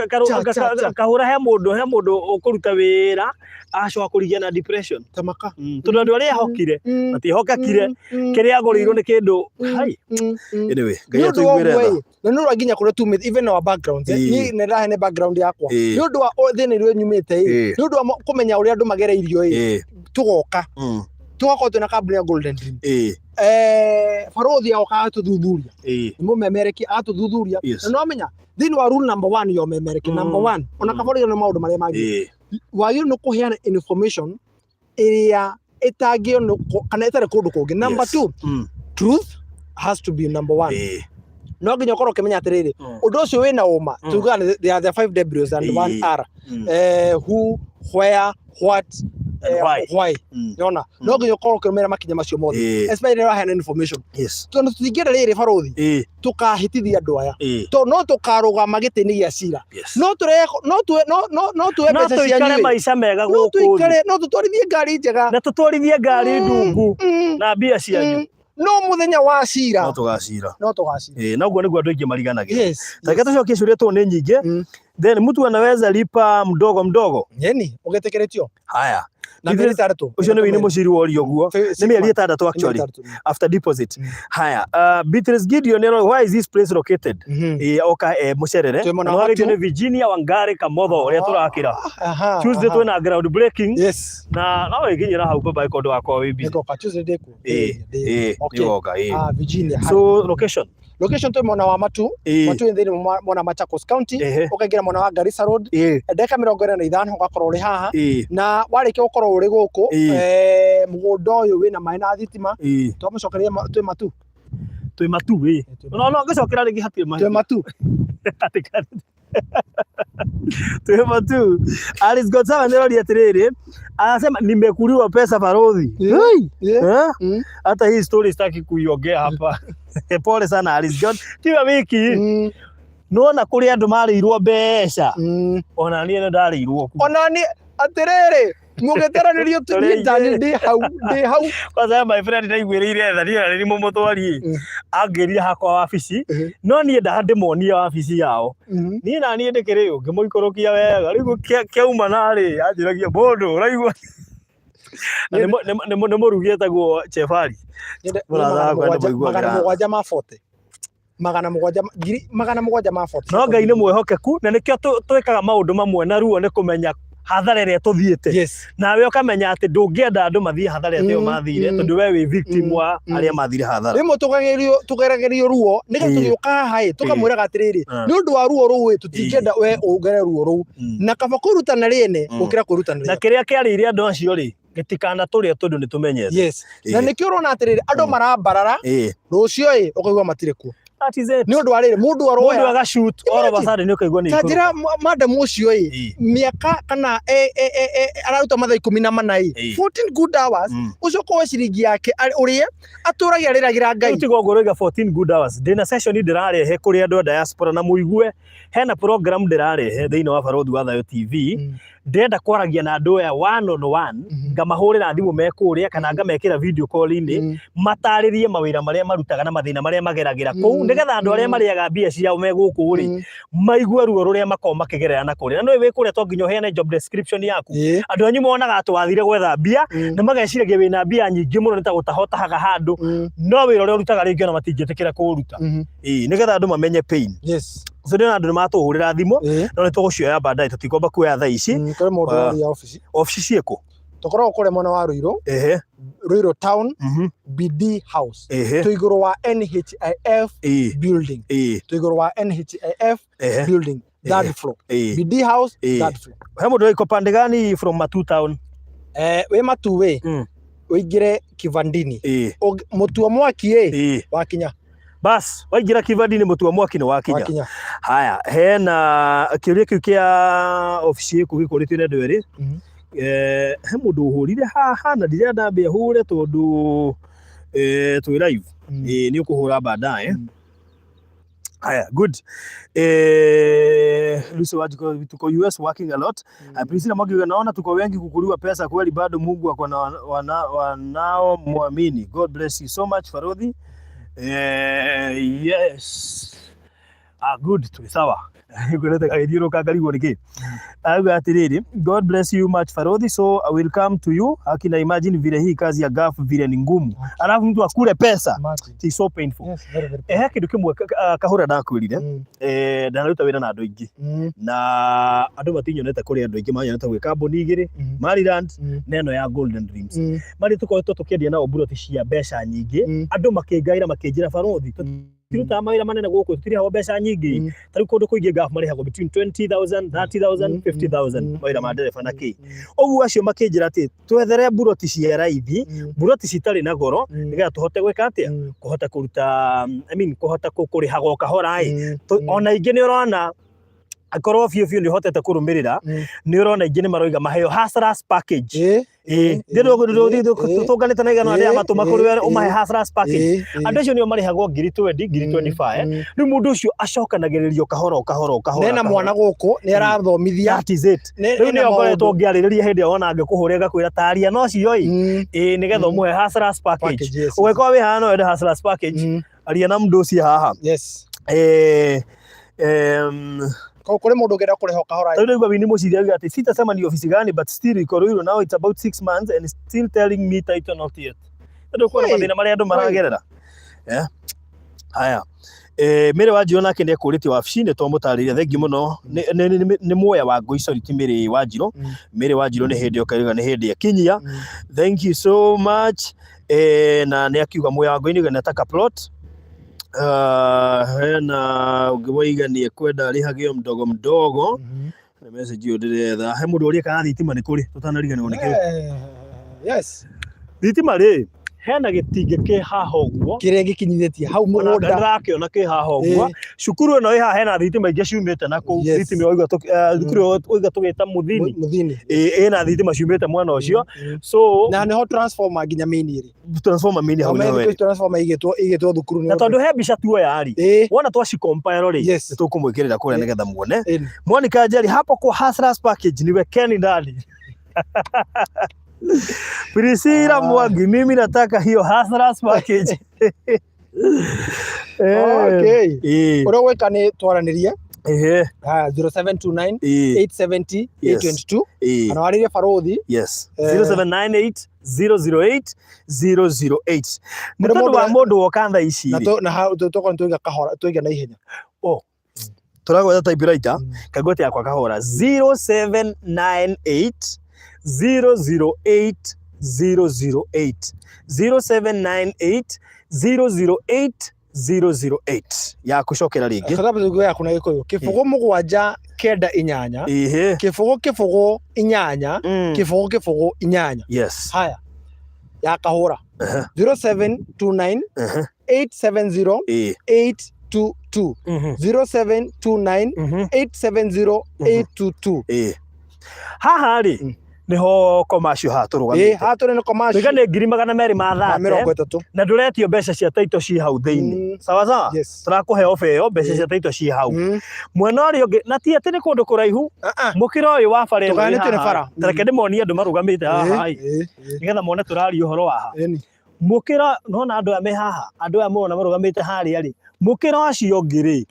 Cha, cha, cha. kahũra he mũndũ ũkũruta wĩra agacoka kũrigia na depression. Tamaka. Tondũ andũ arĩa ehokire matiĩhokekire, kĩrĩa agũrĩirwo nĩ kĩndũ hai. Anyway, Ngai Nĩ ũndũ wa atũiguĩre ũguo tha. ĩ, na nĩ ũrora nginya kũrĩa tumĩte, even our backgrounds, niĩ nĩ ndahene background yakwa nĩ ũndũ wa thĩna ũrĩa nyumĩte ĩ, nĩ ũndũ wa kũmenya ũrĩa andũ magereirio ĩ, tũgoka tũgakorwo twĩna kambuni ya Golden Dream, barũthi agoka agatũthuthuria, nĩ mũmemerekia, agatũthuthuria. Na nĩwamenya thĩinĩ wa rule number one ya ũmemerekia, number one, ona kaboriga nĩ maũndũ marĩa mangĩ, wagĩrĩirwo nĩ kũheana information ĩrĩa ĩtangĩonwo kana ĩtarĩ kũndũ kũngĩ. Number two, truth has to be number one. No nginya ũkorwo ũkĩmenya atĩrĩrĩ, ũndũ ũcio wĩna ũma. Tugaga there are the five W's and one R, who, where, What And why? Why? Nĩwona? No nginya ũkorwo ũkĩrũmĩrĩra makinya macio mothe, especially rĩrĩa ũraheana information, tondũ tũtingĩenda rĩrĩ, barothi, tũkahĩtithia andũ aya, tondũ no tũkarũgama gĩtĩ-inĩ gĩa cira, no tũre no tuwe no no no tuwe No mbeca tũikare cianyu ĩ. maica mega No gũkũ thĩ. tũikare, no tũtwarithie ngari njega Na tũtwarithie ngari ndungu na mbia cianyu. No mũthenya wa cira No tũgacira. No tũgacira. Ĩĩ, na ũguo nĩguo andũ aingĩ mariganagĩra. Reke tũcokie ciũria tondũ nĩ nyingĩ. Then mtu anaweza lipa mdogo mdogo? Nyeni ũgĩtĩkĩrĩtio Haya. na mĩeri 6. Ũcio nĩ wĩini mũciri woria ũguo. Nĩ mĩeri 6 actually after deposit. Haya, Beatrice Gideon nĩ why is this place located? Ĩĩ, oka mũcerere. Twĩ mwena Na wa wagĩtio Matu. nĩ Virginia Wangari Kamotho ũrĩa tũrakĩra. Tuesday twĩna ground breaking na no wĩkinyĩra hau baba ĩko ndũgakorwo wĩ busy. Nĩngoka Tuesday, ndĩkuo. Ĩĩ, nĩũgoka, ĩĩ. Ah, Virginia. So location. Location twĩ mwena wa Matu. Matu ĩ thĩinĩ mwena wa Machakos County. Ũkaingĩra mwena wa Garissa Road, ndagĩka 45 ũgakorwo ũrĩ haha. Na warĩkia gũkorwo ũrĩ gũkũ, mũgũnda ũyũ wĩna maĩ na thitima. Twamũcokeria twĩ Matu. Twĩ Matu, ĩĩ. No ngĩcokera rĩngĩ hatirĩ Twĩ mahĩtia. Matu. Twĩ Matu. Alice Gonzaga nĩroria atĩrĩrĩ, anasema nimekuliwa pesa, barothi. Hey! Eh? Hata hii story sitaki kuiongea hapa. Pole sana, Alice John. Tiwe wiki. Nona kũrĩ andũ marĩirwo mbeca. Ona niĩ nĩ ndarĩirwo kuo. Ona niĩ atĩrĩrĩ, mũgĩteranĩrio Tũrĩ niĩ ndani ndĩ hau, ndĩ hau. Kwanza my friend ndaiguĩrĩire tha, niĩ na nĩ mũmũtwari angĩrire hakwa wabici, no niĩ ndaga ndĩmonie wabici yao. Niĩ na niĩ ndĩkĩrĩ ũ ngĩmũikũrũkia wega, rĩu kĩauma narĩ anjĩragia mũndũ ũraigua. Na nĩ mũrugi etagwo Chebari. Mũrata wakwa nĩ mũiguagĩra. 700 ma 40, 700 ngiri 700 ma 40. No Ngai nĩ mwĩhokeku na nĩkĩo twĩkaga maũndũ mamwe na ruo nĩ kũmenya hathara ĩrĩa tũthiĩte. Nawe ũkamenya atĩ ndũngĩenda andũ mathiĩ hathara ĩrĩa mathire, tondũ we wĩ victim wa arĩa mathire hathara. Rĩmwe tũgeragĩrio ruo nĩgetha tũgĩũka haha ĩ, tũkamwĩraga atĩrĩrĩ, nĩ ũndũ wa ruo rũu ĩ, tũtingĩenda we ũgere ruo rũu, na kaba kwĩrutana rĩene gũkĩra kwĩrutanĩria. Na kĩrĩa kĩarĩire andũ acio rĩ, gĩtikanatũrĩe tondũ nĩ tũmenyete. Yes, na nĩkĩo ũrona atĩrĩrĩ, andũ marambarara, rũciũ ĩ, ũkaigua matirĩ kuo. That is it. Nĩ ũndũ wa rĩrĩ, mũndũ Mũndũ aroya agashoot all of a sudden ũkaigua nĩ ta ikũrũka. njĩra madam ũcio ĩ, mĩaka kana araruta mathaa 14 ĩ, 14 good hours, ũcoke woe ciringi yake ũrĩe atũragia arĩragĩra Ngai. Rĩu tiga ũguo ũroiga 14 good hours, ndĩna session ndĩrarehe kũrĩ andũ a diaspora na mũigue hena program ndĩrarehe thĩinĩ wa Barothi wa Thayo TV. Ndĩrenda kwaragia na andũ aya one on one, ngamahũrĩra thimũ me kũrĩa kana ngamekĩra video call-inĩ, matarĩrie mawĩra marĩa marutaga na mathĩna marĩa mageragĩra kũu, nĩgetha andũ arĩa marĩaga mbia ciao me gũkũ rĩ, maigue ruo rũrĩa makoragwo makĩgerera na kũrĩa. Na nĩũĩ wĩ kũrĩa to nginya ũheane job description yaku. Andũ anyu monaga atĩ wathire gwetha mbia na mageciragia wĩna mbia nyingĩ mũno, nĩ ta gũtaha ũtahaga handũ, no wĩra ũrĩa ũrutaga rĩngĩ ona matingĩtĩkĩra kũũruta. Ĩĩ, nĩgetha andũ mamenye pain. So ndĩrona andũ nĩ matũhũrĩra thimũ, no nĩ tũgũcioya baadaye, tũtikwamba kuoya thaa ici. Kũrĩ mũndũ ũroria obici. Obici ciĩkũ? Tũkoragwo kũrĩa mwena wa Ruiru. Ruiru Town, BD House, twĩ igũrũ wa NHIF building. Twĩ igũrũ wa NHIF building, third floor. BD House, third floor. He mũndũ iko pande gani from Matu Town? Wĩ Matu wĩ, ũingĩre Kivandini. Mũtua mwaki ĩ, wakinya. Bas, waingĩra Kivandini mũtua mwaki nĩ wakinya. Wakinya. Haya, hena kĩũria kĩu kĩa obici ĩkũ gĩkũrĩtio nĩ andũ erĩ. He mũndũ ũhũrire haha na ndirenda ambe ahũre tondũ twĩ live. Nĩ ũkũhũra baadaye. Haya, good. Lucy Wanjiku, tuko US working a lot. Priscilla Mwangi, naona tuko wengi kukuliwa pesa kweli, bado Mungu ako na wanao muamini. God bless you so much, Farodhi. Yes. Ah, good, tuli sawa. Ngwendete gagĩthiũrũrũka ngarigwo nĩkĩ. Auga atĩrĩrĩ, God bless you much, Farodhi, so I will come to you. Akina imagine vile hii kazi ya Gulf vile ni ngumu. Alafu mtu akule pesa. Imagine. It is so painful. Yes, very, very. He kĩndũ kĩmwe kahũra ndakwĩrire, ndanaruta wĩra na andũ aingĩ na andũ matinyonete kũrĩ andũ aingĩ manyonete gwĩ kambuni igĩrĩ, Maryland na ĩno ya Golden Dreams, marĩ tũkoretwo tũkĩendia nao mburoti cia mbeca nyingĩ. Andũ makĩngaĩra makĩnjĩra, "Barothi, tũtirutaga mawĩra manene gũkũ, tũtirĩhagwo mbeca nyingĩ." Ta rĩu kũndũ kũingĩ Gulf marĩhagwo between 20,000, 30,000, 50,000, mawĩra ma ndereba na kĩ. Ũguo acio makĩnjĩra atĩ twethere mburoti cia raithi, mburoti citarĩ na goro, nĩgetha tũhote gwĩka atĩa, kũhota kũruta, I mean, kũhota kũrĩhaga o kahora ĩ. Ona ingĩ nĩ ũrona Akorwo biũ biũ nĩ ũhotete kũrũmĩrĩra, nĩ ũrona aingĩ nĩ maroiga maheo hustlers package. Tũnganĩte na igana rĩa matũ makũrũ ũmahe hustlers package. Andũ acio nĩo marĩhagwo ngiri 20, ngiri 25. Rĩu mũndũ ũcio acokanagĩrĩrio kahora o kahora o kahora. Nena mwana gũkũ nĩ arathomithia. That is it. Rĩu nĩyo ngoretwo ngĩarĩrĩria hĩndĩ ĩyo ona ngĩkũhũrĩra ngakwĩra taria no cio ĩ ĩ nĩgetha ũmũhe hustlers package. Ũngĩkorwo wĩ haha no wende hustlers package, aria na mũndũ ũcio haha. Ko kũrĩ mũndũ ũngĩenda kũrĩha kahora. Rĩu nĩguo Winnie Mũciri auga atĩ sitasema ni ofisi gani, but still iko Ruiru. Now it's about 6 months and still telling me title not yet. Tondũ kuona Hey. mathĩna marĩa andũ maragerera. Yeah. Haya. Mĩrĩ wa Njirũ nake nĩ ekũrĩtie wabici, nĩ twamũtarĩria, thengiũ mũno. Nĩ muoya wa ngũi, sorry, ti Mĩrĩ wa Njirũ. Mĩrĩ wa Njirũ nĩ hĩndĩ ũkaiga nĩ hĩndĩ akinyia. Thank you so much. Na nĩ akiuga muoya wa ngũi nĩ nataka plot. Hena ũngĩ waiga nĩ ekwenda arĩhagio mdogo mdogo. Nĩ message ĩyo ndĩretha. He mũndũ ũria kana thitima nĩ kũrĩ, tũtanariganĩrwo nĩ kĩu. Yes. Thitima rĩ, hena gĩtingĩ kĩ haha ũguo. Kĩrĩa gĩkinyithĩtie hau Ona mũgũnda. ndĩrakĩona kĩ haha ũguo. Cukuru ĩno ĩ haha hena thitima ingĩ ciumĩte na kũu. Thitima ĩyo waigua thukuru ĩyo waigua tũgĩta Mũthini. Mũthini. Ĩna thitima ciumĩte mwena ũcio. So Na nĩho transformer nginya main ĩrĩ. Transformer main hau nĩho ĩrĩ. Transformer igĩtwo thukuru Na tondũ he mbica tuoya rĩ, wona twaci compile rĩ, nĩ tũkũmwĩkĩrĩra kũrĩa nĩgetha muone. Monica Njeri, hapo kwa hustlers package niwekeni ndani. Priscilla Mwangi, mimi nataka hiyo hustlers package. Okay. Ũrĩa ũgwĩka nĩ twaranĩrie. Haya, 0729 870 822, kana warĩrie barũthi. 0798 008 008. Nĩ Kũrĩ tondũ mũndũ wa mũndũ woka thaa ici na rĩ. Na hau tũkorwo tũiga kahora, tũiga na ihenya. Oh. Tũragweta typewriter kagwete yakwa kahora, 0798 008 008, 0798 008 008 ya kũcokera rĩngĩ. Katabu tũigue yaku na Gĩkũyũ: 0 7 9 8, 0 0 8, 0 0 8. Haya, ya kahũra, 0729 870 822, 0729 870 822. Haha rĩ, nĩho commercial haha tũrũgamĩte. Haha tũrĩ nĩ commercial. Tũiga nĩ 230,000 Ma 30. Na ndũretio, mbeca cia taito ci hau thĩinĩ. Sawa sawa. Tũrakũhe ofa ĩyo, mbeca cia taito ci hau. Mwena ũrĩa ũngĩ, na ti atĩ nĩ kũndũ kũraihu, mũkĩra ũyũ wa bara ĩno ĩ Tũgayanĩtio nĩ haha. bara. Ta reke ndĩmonie andũ marũgamĩte haha ĩ, nĩgetha mone tũraria ũhoro wa ha mũkĩra. Nona andũ aya me haha, andũ aya mona marũgamĩte harĩa rĩ, mũkĩra ũcio ũngĩ rĩ,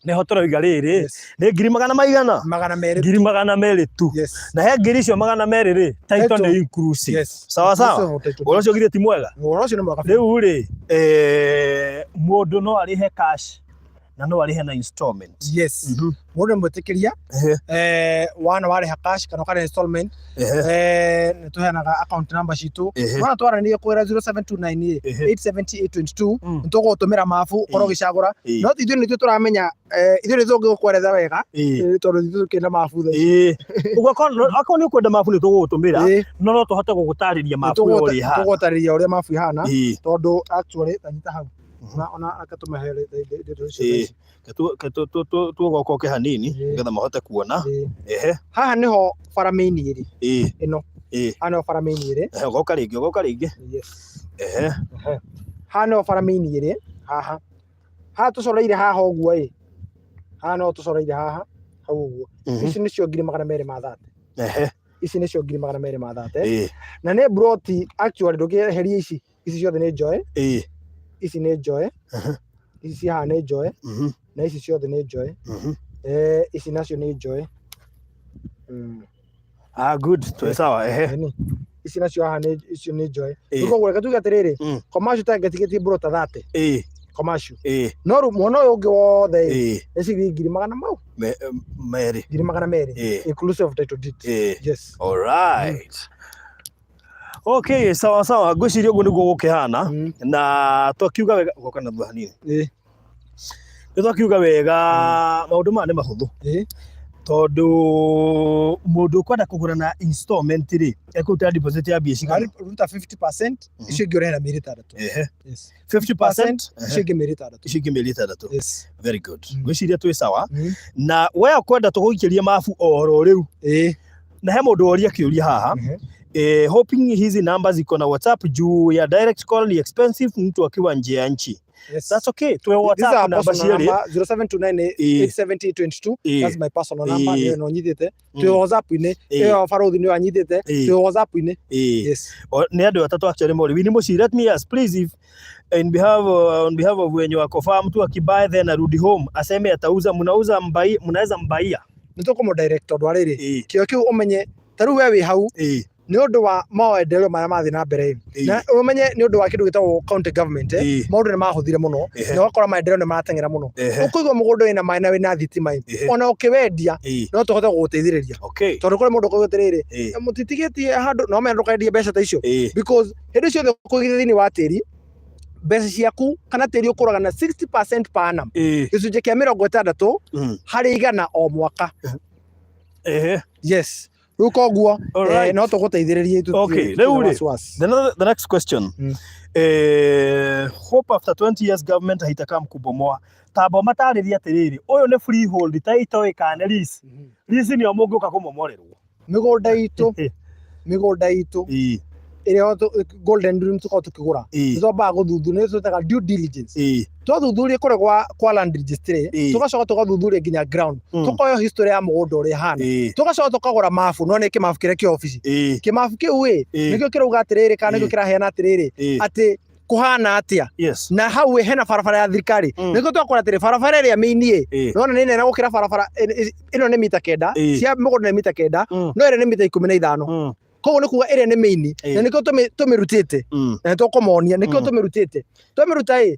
nĩho tũroiga rĩrĩ nĩ ngiri magana maigana? 200. 200,000 tu. Na he ngiri icio 200 rĩ, title Title. nĩ inclusive. Sawa sawa. Inclusive of title. Ũhoro ũcio githĩ ti mwega? Ũhoro ũcio nĩ mwega biũ. Rĩu rĩ, mũndũ no arĩhe cash na no arĩhe na installment. Yes, mũndũ nĩ mwĩtĩkĩria, wana warĩha cash kana ũkarĩha installment. Nĩ tũheanaga account number citũ. Wana twaranĩria kũgerera 0729 870 822, nĩ tũgũgũtũmĩra mabu ũkorwo ũgĩcagũra. No ithuĩ nĩ ithuĩ tũramenya, ithuĩ nĩ tũngĩgũkwerethera wega, tondũ ithuĩ tũkĩrĩ na mabu thaa ici. Ũguo akorwo nĩ ũkwenda mabu, nĩ tũgũgũtũmĩra, no tũhote gũgũtarĩria mabu ĩyo ũrĩa ĩhana. Tũgũtarĩria ũrĩa mabu ihana, tondũ actually tanyita hau ona akatũmahe ndeto icio thaa ici. Tugokoke hanini nĩgetha mahote kuona. Haha nĩho bara main ĩrĩ. Ĩno. Haha nĩho bara main ĩrĩ. Ũgoka rĩngĩ, ũgoka rĩngĩ. Haha nĩho bara main ĩrĩ haha. Haha tũcoreire haha ũguo ĩ, haha no tũcoreire haha hau ũguo. Ici nĩcio 230,000. Ici nĩcio 230,000. Na nĩ broti actually, ndũngĩeheria ici. Ici ciothe nĩ njoe. Ici nĩ njoe. Ici haha nĩ njoe. Na ici ciothe nĩ njoe. Ici nacio nĩ njoe. Ah, good, twĩ sawa. Ĩni. Ici nacio haha nĩ icio nĩ njoe. Rĩu koguo reke tuge atĩrĩrĩ, commercial targetigĩtie brota 30. Commercial. No rĩu mwena ũyũ ũngĩ wothe ĩ, nĩ ciringi ngiri magana mau Merĩ. 200,000, inclusive of title deed. Yes. Alright. Okay, sawa sawa, ngwĩciria ũguo nĩguo gũkĩhana, na twakiuga wega, goka na thutha hanini. Nĩ twakiuga wega, maũndũ maya nĩ mahũthũ. Tondũ mũndũ ũkwenda kũgũra na installment rĩ, ekũruta deposit ya mbia cigana? Ruta 50%, icio ingĩ ũrĩhe na mĩeri 6. Yes. 50%, icio ingĩ mĩeri 6. Icio ingĩ mĩeri 6. Yes. Very good. Mm. Ngwĩciria twĩ sawa. Mm. Na we ũkwenda tũgũikĩrie mabu oro rĩu. Na he mũndũ woria kĩũria haha. Hoping hizi namba ziko na WhatsApp juu ya direct call ni expensive mtu akiwa nje ya nchi. Yes. That's okay. Twe This is WhatsApp our namba personal cierĩ. number 0729 870 22. That's my personal number. Nĩyo ĩno nyitĩte. Twĩ WhatsApp-inĩ. Ĩyo barothi nĩyo anyitĩte. Twĩ WhatsApp-inĩ. Yes. Nĩ andũ atatũ actually mori. Winnie Mushi, let me ask please if in behalf on behalf of wenye wako farm mtu akibuy then arudi home aseme atauza, mnauza mbai, mnaweza mbaia? Nĩ tũkũmũ direct tondũ wa rĩrĩ, kĩo kĩu ũmenye ta rĩu we wĩ hau nĩ ũndũ wa maendeleo marĩa marathiĩ na mbere ĩ. Na ũmenye nĩ ũndũ wa kĩndũ gĩtagwo county government eh, maũndũ nĩ mahũthire mũno na ũgakora maendeleo nĩ marateng'era mũno. Ũkũigua mũgũnda wĩna maĩ na wĩna thitima ĩ, ona ũkĩwendia no tũhote gũgũteithĩrĩria tondũ kũrĩ mũndũ ũkauga atĩrĩrĩ, mũtitigĩtie handũ no menya ndũkendie mbeca ta icio, because hĩndĩ ciothe ũkũigithia thĩinĩ wa tĩri mbeca ciaku kana tĩri ũkũraga na 60% per annum, gĩcunjĩ kĩa 60 harĩ igana o mwaka. Yes, rĩu koguo no tũgũteithĩrĩrie. Okay, rĩu rĩ, the next question. Hope after 20 years government haitakam kubomoa. Tamba matarĩrie atĩrĩrĩ, ũyũ nĩ freehold title kana lease? Lease nĩyo mũngĩũka kũmomorerwo. Mĩgũnda itũ ĩrĩa Golden Dream tũkoragwo tũkĩgũra, nĩ twambaga gũthuthuria, nĩ twĩtaga due diligence. Twathuthuria kũrĩa kwa land registry, tũgacoka tũgathuthuria nginya ground, tũkoya history ya mũgũnda ũrĩa ĩhana, tũgacoka tũkagũra mabu. No nĩ kĩmabu kĩrĩa kĩ obici, kĩmabu kĩu ĩ nĩkĩo kĩrauga atĩrĩrĩ kana nĩkĩo kĩraheana atĩrĩrĩ atĩ kũhana atĩa. Na hau ĩ hena barabara ya thirikari. Nĩkĩo twakora atĩrĩ barabara ĩrĩa main ĩ nona nĩ nene gũkĩra barabara ĩno, nĩ mita 9 cia mũgũnda, nĩ mita 9, no ĩrĩa nĩ mita 15. Koguo nĩ kuga ĩrĩa nĩ main na nĩkĩo tũmĩrutĩte na nĩ tũkũmonia nĩkĩo tũmĩrutĩte. Twamĩruta ĩ,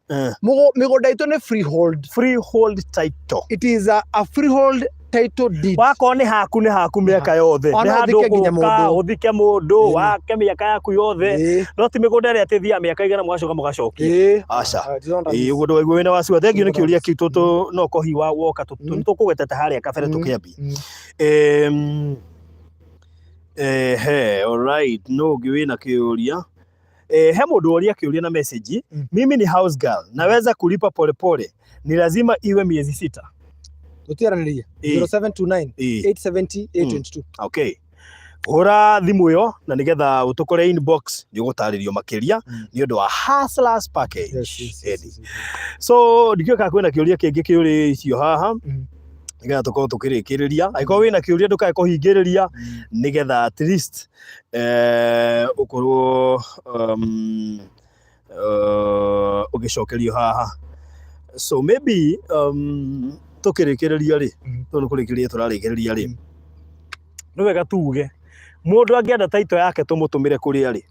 mĩgũnda itũ nĩ freehold. Freehold title. It is a freehold title deed. Wakorwo nĩ haku, nĩ haku mĩaka yothe. Ona Nĩ handũ ũthike nginya ũgũka mũndũ. ũthike mũndũ wake mĩaka yaku yothe, no ti mĩgũnda ĩrĩa atĩ thiaga mĩaka 100 mũgacoka mũgacokia. Aca. It is not a lease. Ũguo ndũkaigua wĩna wasiwa. Thengiũ nĩ Nĩguo. kĩũria kĩu tũtũ no kohi wa woka tũkũgwetete harĩa kabere tũkĩambia. Ehe, alright, no ũngĩ wĩna kĩũria? He mũndũ woria kĩũria na message. Mimi ni house girl, naweza kulipa polepole, ni lazima iwe miezi 6? Tũtiaranĩria. 0729 870 822. Okay, hũra thimũ ĩyo na nĩgetha ũtũkore inbox, nĩ ũgũtarĩrio makĩria nĩ ũndũ wa Hustlers Package. Yes. Edi. So ndikĩũĩ kana kwĩna kĩũria kĩngĩ kĩũrĩ icio haha nĩgetha tũkorwo tũkĩrĩkĩrĩria. Angĩkorwo wĩna kĩũria, ndũkae kũhingĩrĩria nĩgetha at least ũkorwo ũgĩcokerio haha. So maybe tũkĩrĩkĩrĩria rĩ, tondũ nĩ kũrĩkĩrĩria tũrarĩkĩrĩria rĩ, nĩ wega tuge mũndũ angĩenda title yake tũmũtũmĩre kũrĩa rĩ.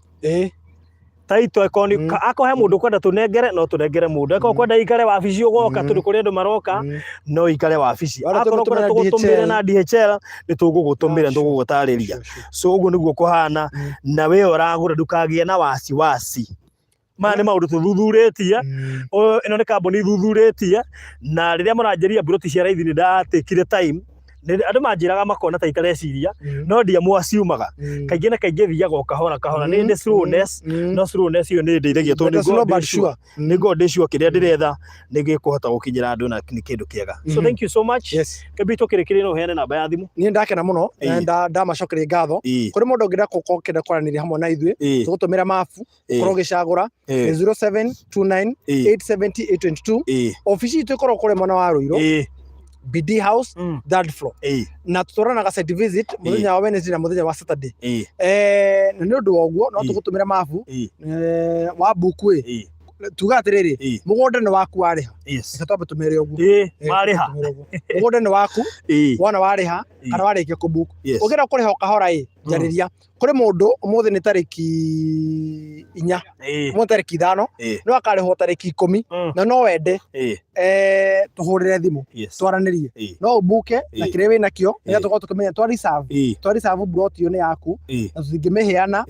Title akorwo nĩ akorwo he mũndũ ũkwenda tũnengere, no tũnengere mũndũ. Akorwo kwenda ikare wabici ũgoka, tondũ kũrĩ andũ maroka, no ikare wabici. Ona Akorwo kwenda tũmũtũmĩre tũgũtũmĩre DHL. Na DHL nĩ tũgũgũtũmĩra, nĩ tũgũgũtarĩria. So ũguo nĩguo kũhana. Na we ũragũra ndũkagĩe na wasiwasi, maya nĩ maũndũ tũthuthurĩtie. Ĩno nĩ kambuni thuthurĩtie, na rĩrĩa mũranjĩria mburoti cia raithi nĩ ndatikire time. Andũ manjĩraga makona ta itareciria, no ndiamwaciumaga. Kaingĩ na kaingĩ thiaga o kahora kahora, nĩ ndĩ slowness, no slowness ĩyo nĩ ĩndeithagia tondũ Better nĩ slow ngoragwo but ndĩ sure sure. Nĩ ngoragwo ndĩ sure kĩrĩa ndĩretha nĩ gĩkũhota gũkinyĩra andũ na nĩ kĩndũ kĩega. So thank you so much. Kĩmbi tũkĩrĩkĩrĩria, no ũheane namba ya thimũ. Niĩ ndakena mũno na ndamacokeria ngatho. Kũrĩ mũndũ ũngĩenda gũkorwo ũkĩenda kwaranĩria hamwe na ithuĩ, tũgũtũmĩra mabu, ũkorwo ũgĩcagũra nĩ 0729 870 822. Obici itũ ĩkoragwo kũrĩa mwena wa Ruiru, BD House, third floor, na tũtwaranaga site visit mũthenya wa Wednesday na mũthenya wa Saturday. Na nĩ ũndũ wa ũguo no tũgũtũmĩra mabu wa buku ĩ, tuga atĩrĩrĩ, mũgũnda nĩ waku warĩha. Reke twambe tũmere ũguo. Marĩha. Tũmere ũguo. Mũgũnda nĩ waku wona warĩha kana warĩkia kũbook. Ũngĩenda kũrĩha o kahora ĩ, njarĩria. Kũrĩ mũndũ ũmũthĩ nĩ tarĩki 4, ũmũthĩ tarĩki 5, no akarĩhwo tarĩki 10, na no wende tũhũrĩre thimũ twaranĩrie. No ũbuke na kĩrĩa wĩnakĩo nĩgetha tũkorwo tũkĩmenya twa reserve, twa reserve plot ĩyo nĩ yaku na tũtingĩmĩheana.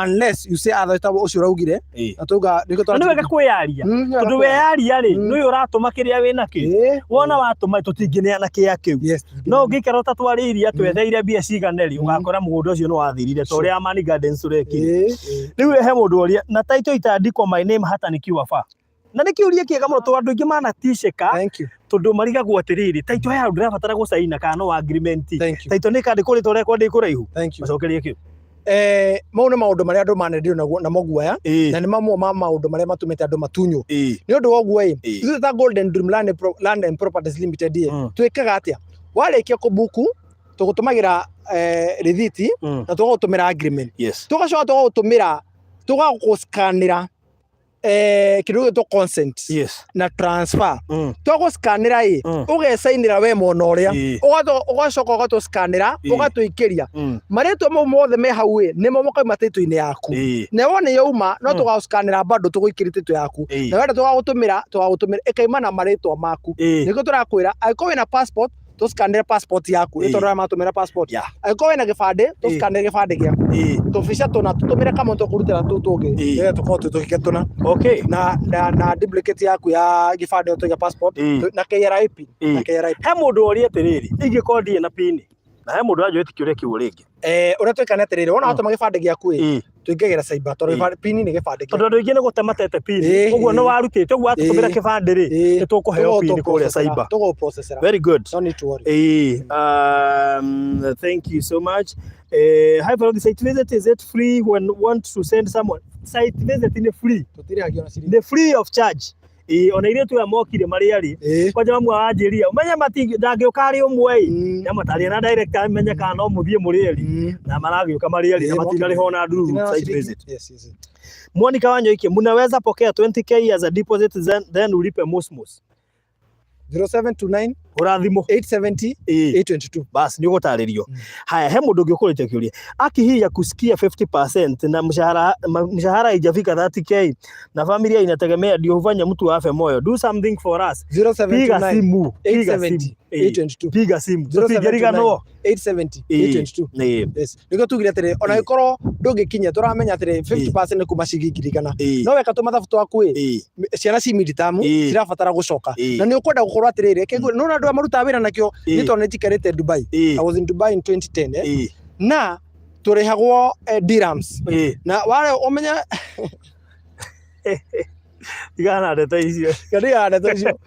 Unless you say otherwise ta ũcio ũraugire na tuga nĩkĩo Na nĩ wega kwĩyaria tondũ weyaria rĩ nĩwe ũratũma kĩrĩa wĩ nakĩo wona watũma tũtingĩneana kĩa kĩu no ũngĩikara ũtatwarĩirie twetheire mbia cigana rĩ ũgakora mũgũnda ũcio nĩ wathirire ta ũrĩa Amani Gardens ũrekire. Rĩu he mũndũ oria na title itaandikwo my name hata nikiwa far, na nĩ kĩũria kĩega mũno tondũ andũ aingĩ manatishĩka Thank you. Tondũ marigagwo atĩrĩrĩ, title ya ndĩrabatara gũcaina kana no agreement? Thank you. Title nĩ ĩkandĩkwo rĩtwa rĩakwa ndĩ kũraihu? Thank you. Macokerie kĩu. Mau nĩ maũndũ marĩa andũ manendio namo guoya na nĩ mamwe ma maũndũ marĩa matũmĩte andũ matunywo. Nĩ ũndũ wa ũguo ĩ, ithuĩ ta Golden Dream Land and Properties Limited ĩ, twĩkaga atĩa? Warĩkia kũbuku tũgũtũmagĩra rĩthiti na tũgagũtũmĩra agreement, tũgacoka tũgagũtũmĩra, tũgagũscanĩra kĩndũ gĩgwĩtwo consent na transfer. Twagũscanĩra ĩ, ũgecainĩra we mwena ũrĩa, ũgacoka ũgatũscanĩra, ũgatũikĩria marĩtwa mau mothe me hau ĩ, nĩmo makauma title-inĩ yaku. Na wona yauma no tũgagũscanĩra bado tũgũikĩrie title yaku, na wenda tũgagũtũmĩra, tũgagũtũmĩra ĩkaima na marĩtwa maku. Nĩkĩo tũrakwĩra angĩkorwo wĩna passport, tũscanĩre passport yaku, nĩ tondũ arĩa matũmĩra passport. Angĩkorwo wĩna gĩbandĩ, tũscanĩre gĩbandĩ gĩaku, tũbica tũna tũtũmĩre kamwe tũkũrutĩra tũu tũngĩ, nĩgetha tũkorwo twĩ tũhike tũna na duplicate yaku ya gĩbandĩ tũiga passport na KRA pin na KRA pin. He mũndũ oria atĩrĩrĩ, ingĩkorwo ndirĩ na pini, na he mũndũ wanjũrĩtie kĩũria kĩu rĩngĩ. Ũrĩa twĩka nĩ atĩrĩrĩ, wona watũma gĩbandĩ gĩaku ĩ, tũingagĩra cyber tondũ pin nĩ gĩbandĩ Tondũ gĩaku. Andũ aingĩ nĩ gũte matete pini, ũguo nĩ warutĩte ũguo watũtũmĩra kĩbandĩ rĩ, nĩ tũkũheo pini kũrĩa cyber. Tũgũprocessera. Very good. No need to worry. Thank you so much. Hi, for the site visit, is it free when want to send someone? Site visit nĩ free. Tũtirĩhagio na ciringi. Nĩ free of charge. Ona ithuĩ aya mokire marĩ erĩ, kwanja mamu wanjĩria ũmenye mati ndangĩũka arĩ ũmwe ĩ, nĩamataria na director amenye kana no mũthiĩ mũrĩ erĩ, na maragĩũka marĩ erĩ na matinarĩha ona ndururu Matinarĩha site ciringi. visit. Yes. Monica Wanyoike, mnaweza pokea 20K as a deposit then ulipe mosmos. 0729 Hũra thimũ. 870 822. Bas nĩ ũgũtarĩrio. Haya, he mũndũ ũngĩ ũkũrĩte kĩũria aki hii ya kusikia 50% na mshahara, mshahara haijafika 30K na familia inategemea ndio hufanya mtu afe moyo. Do something for us. Piga 0729 simu, piga 870 simu. 822. Piga simu, tũtingĩriganwo. 870 822. Yes. Nĩkĩo tugire atĩrĩ, ona ĩkorwo ndũngĩkinyia, tũramenya atĩrĩ, 50% nĩ kuma ciringi 1,000. No weka tũmathabu twaku ĩ, ciana ci midterm cirabatara gũcoka, na nĩ ũkwenda gũkorwo atĩrĩrĩ, reke ngwĩre, nĩwona andũ aya marutaga wĩra nakĩo, nĩ tondũ nĩ njikarĩte Dubai. I was in Dubai in 2010, eh? Na tũrĩhagwo dirhams, na ware ũmenye Tigana na ndeto icio. Ndigana ndeto icio